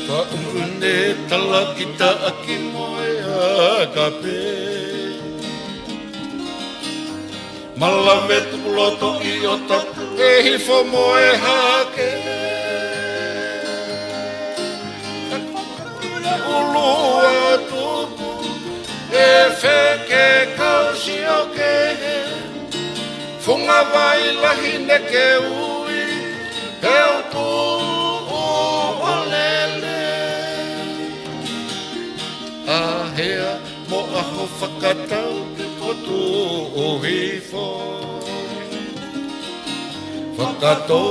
Ka ʻunu ne talaki taʻaki mo e ʻakape. Malave tukuloto ʻi ʻo tapu ʻe hifo mo e hake. ʻUlu ʻa tupu ʻe fekekau sio kehe. Funga vai lahi ne ke ui, pea u tuʻu ʻo lele. ʻA hea mo ʻaho fakatau ke potu ʻo hifo. Fakatau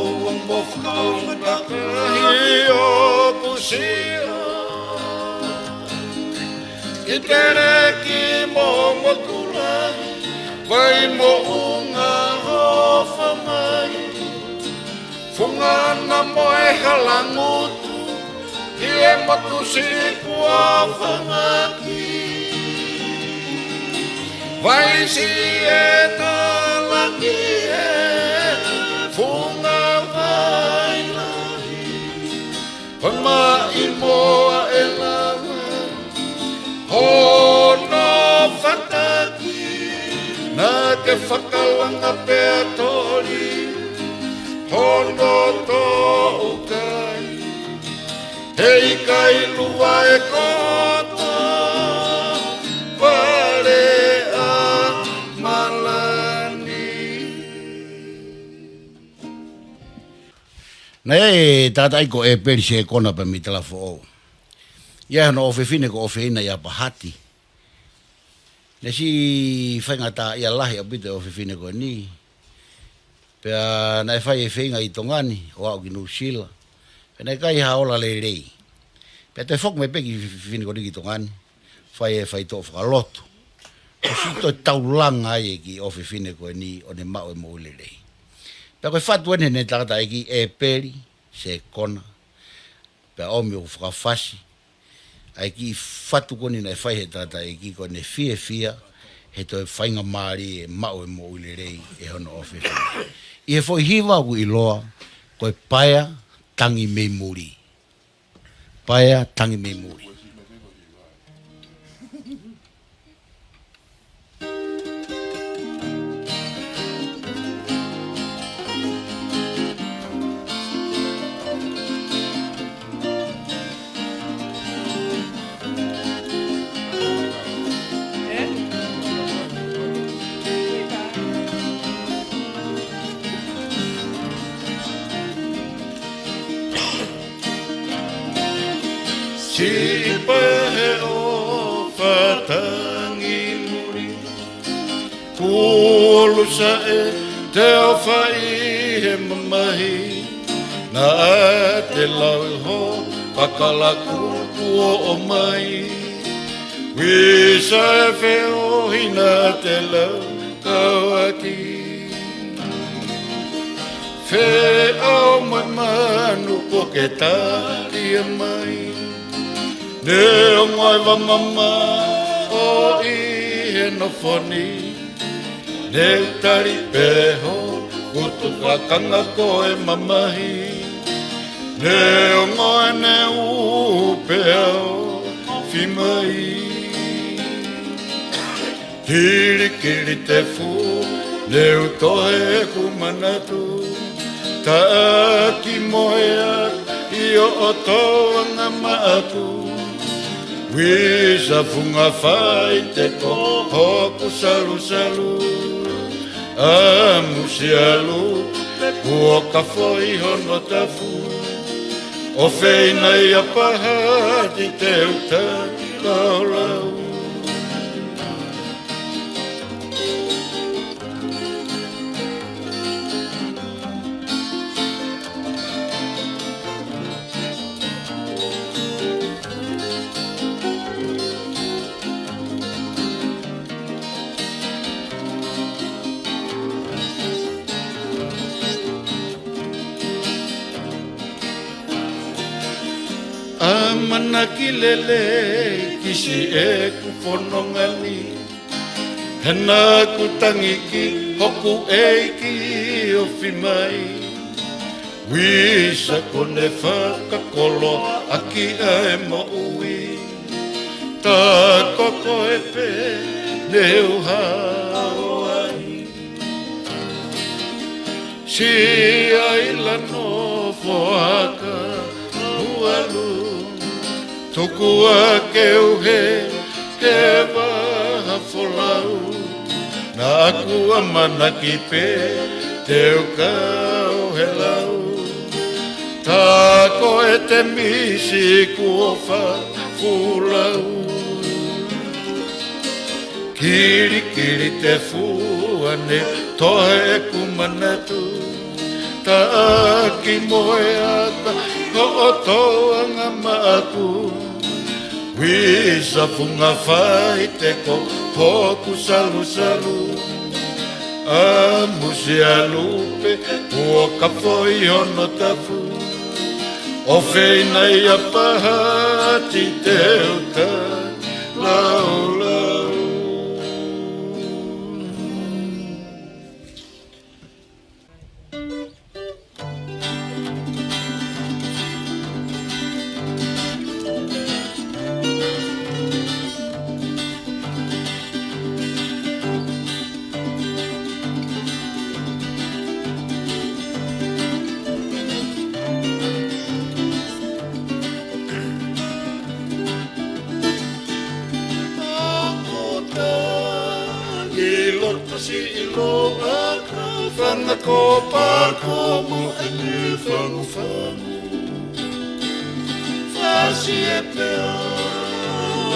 mo fakaunga kahi ʻoku sio. Ki teleki mo motu lahi, vai moʻunga hofa mai. Funga ʻana mo e halangutu, ki he motu siʻi kuo fangaki. Vai siʻi e talaki e funga vai lahi. Ko e maʻi moa ʻe lava hono fataki, naʻa ke fakalanga pea toli hono toʻukai. He ʻikai lua e kota pale ʻa Malani. Naʻe ʻi ai e tangataʻeiki ko ʻEpeli Sekona pea mei Talafoʻou. ʻI ai hono ʻofefine ko ʻOfeina ʻi ʻApahati. Naʻe siʻi faingataʻaʻia lahi ʻaupito e ʻofefine ko eni. Pea naʻe fai e feinga ʻi Tonga ni ʻo aʻu ki Nuʻusila. Pea naʻe ʻikai ha ola lelei. Pea toe foki mai pē e kiʻi fefine ko eni ki Tonga ni. Fai e faitoʻo fakalotu. Kuo siʻi toe taulanga ai e kiʻi ʻofefine ko eni ʻo ne maʻu e moʻui lelei. Pea ko e fatu eni heʻene tangataʻeiki ʻEpeli Sekona. Pea ʻomi ʻo fakafasi ʻa e kiʻi fatu ko eni naʻe fai he tangataʻeiki ko ʻene fiefia he toe faingamālie e maʻu e moʻui lelei ʻe hono ʻofefine. ʻI he foʻi hiva ʻoku ʻiloa ko e Paea Tangi Mei Muli. Paea Tangi Mei Muli. Siʻi paea he ʻofa tangi muli. Kuo ʻulusaʻi te u fai he mamahi. Naʻa te lau ho fakalaku kuo ʻomai. Visa e feohi naʻa te lau kauaki. Feʻao mai manu kuo ke talia mai. Neongo e vamama ʻo ʻi he nofo ni. Ne u tali pē ho kutu fakanga ko e mamahi. Neongo e ne u pea o fimai. Kilikili te fu, ne u tohe ku manatu. Taʻaki mo e a, ʻi ʻo ʻoto anga maʻaku. Visa funga fai te ko hoku salusalu. ʻAmusialu, kuo ka foʻi hono tafu. ʻOfeina ʻi ʻApahati te u taki laulau. ʻAmanaki lelei ki siʻeku fononga ni. He naʻa ku tangi ki hoku ʻeiki ofi mai. Visa kuo ne fakakoloaʻaki ʻa e moʻui, tā ko koe pē ne u hao ai. Siʻi ʻaila nofo aka ualu, tuku ake u he, he vaha folau. Naʻa ku ʻamanaki pē te u kau he lau, tā ko e temisi kuo fafulau. Kilikili te fua ne tohe ʻeku manatu, taʻaki mo e aka hoʻo tōʻonga maʻaku. Visa funga faite ko hoku salusalu, ʻamusi ʻa Lupe kuo kafo ʻi hono tafu. ʻOfeina ia pahati te u tā laulau. Ako ta ni loto siʻi loa ka fanga ko pako mo e ni fangufangu. Fasi e pea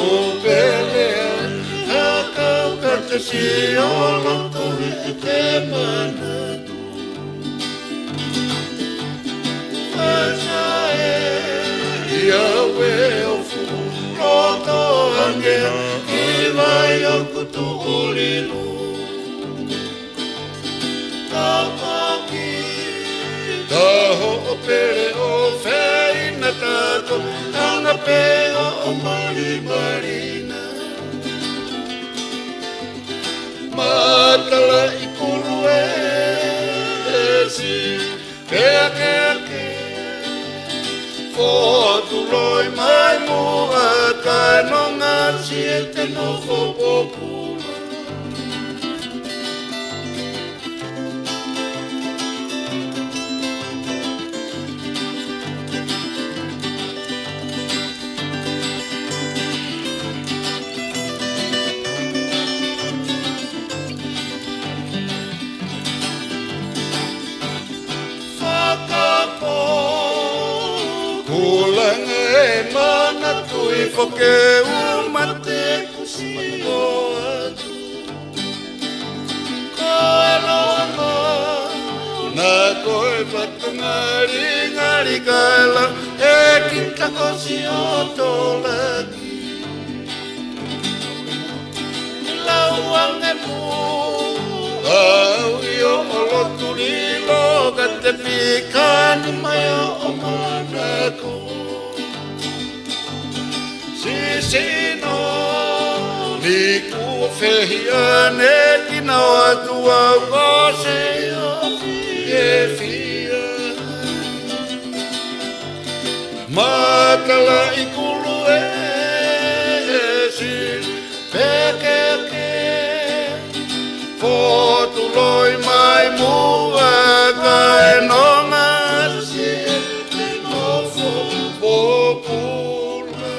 o pele a kau ka te si o loto i te mana. Ia we o fu loto ange i vai o kutu ulilu. Kapaki taho o pele o feina tato anga pe o mali marina. Matala i kulu e si keakeake. Fotu loi mai mua kae nonga si e te nofo popula. Fakapō kulanga e manatu i foke u mate kusi o atu. Ko e loa na ko e fakangalingali kaela e kita ko si o tolaki. Lau ange mu au i o olo tulilo ka te pikani mai o manako. Sisino ni ku fehi ane kina atu au ko se o fie fia. Matala i kulu e si pekeke. Fotu loi mai mua kae nonga si e te nofo popula.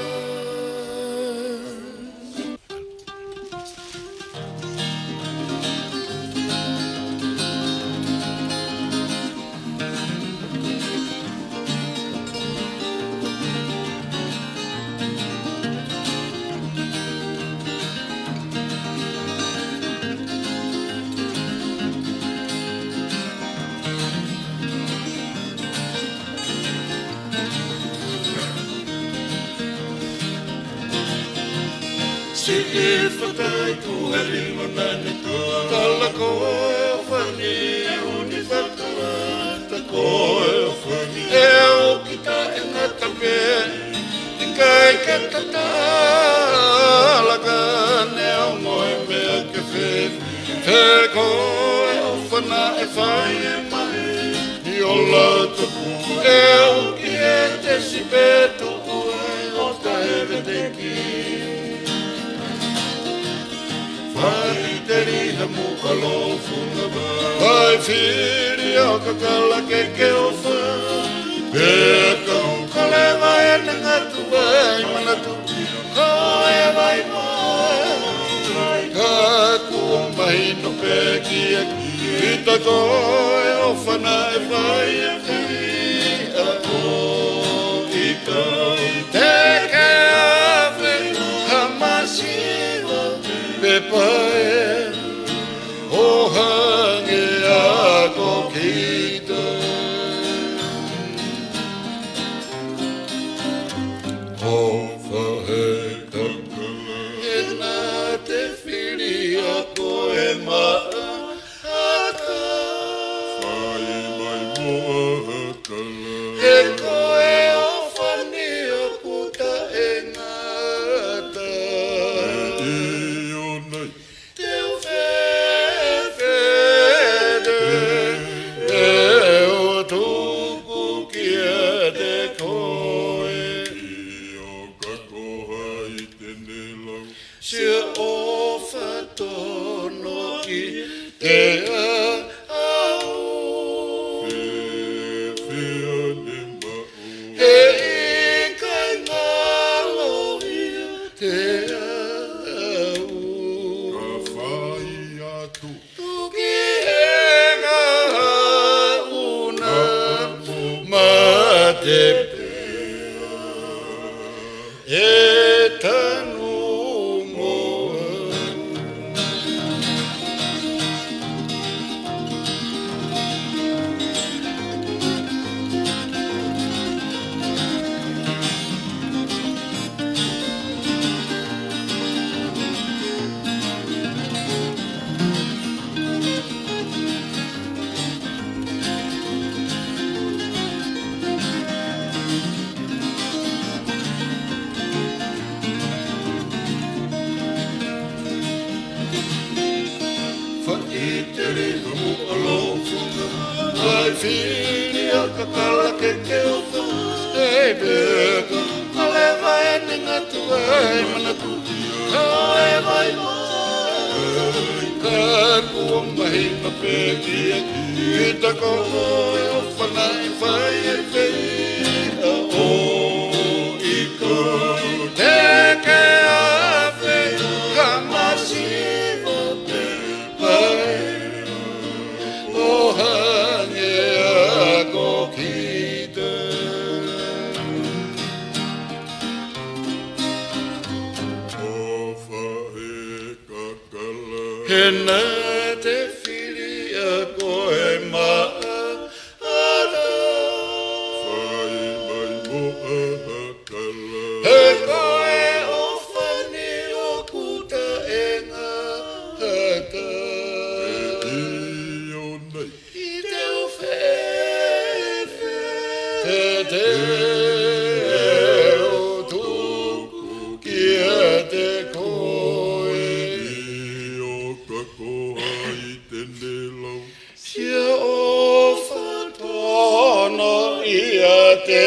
Siʻi fakai ku he lima nane tala ko fani e uni fakalata ko e fani e o kita e ngata pē. ʻIkai ke tatala ka ne o moe mea ke fē. Fē ko e o fana e fai e mai ni o la tuku ʻEu ki he tesi pē tuku ai ʻo taʻeveteki. Faʻiteliha muʻa lofunga vai. Fai fili ʻo kakala ke ke ʻofa. Pea kau kaleva ʻene ngatu vai manatu. Ko e vai mai. Ka kuo mahino pē kiate kita ko e ʻofa naʻe fai ʻe Fili ʻa ko ʻikai te ke ʻave ha masiva pe pae ʻo hangē ʻa ko kita. ʻOfa he kakala. He naʻa te fili ʻa ko e maʻa ʻata. Fai mai mo ʻakala. He ko e ʻofa ni ʻoku taʻengata. ʻE ʻio nai. Te u fēfē te u tuku kiate koe. ʻIo ka ko hai te ne lau. Siʻa ʻofa tono ʻiate au. Fēfē ʻa ne maʻu. He ʻikai ngalo ʻiate au. Ka fai atu. Tuki he ngaahi ʻuna mate pea. ʻE tanu mo au. Faʻiteliha muʻa lofunga vai. Fili ʻa kakala ke ke ʻofa. Ei pē ka kaleva ʻene ngatu vai manatu. Ko e vai mai. Ka kuo mahino pē kiate kita ko e ʻofa naʻe fai ʻe Fili ʻa ko ʻikai te ke ʻave ha masiva pe pae ʻo hangē ʻa ko kita. ʻOfa he kakala. He naʻa te fili ʻa ko e maʻa ʻata. Fai mai mo ʻakala. He ko e ʻofa ni ʻoku taʻengata. ʻE ʻio nai. ʻI te u fēfē te u tuku kiate koe. ʻIo ka ko hai te ne lau. Siʻa ʻofa tono ʻiate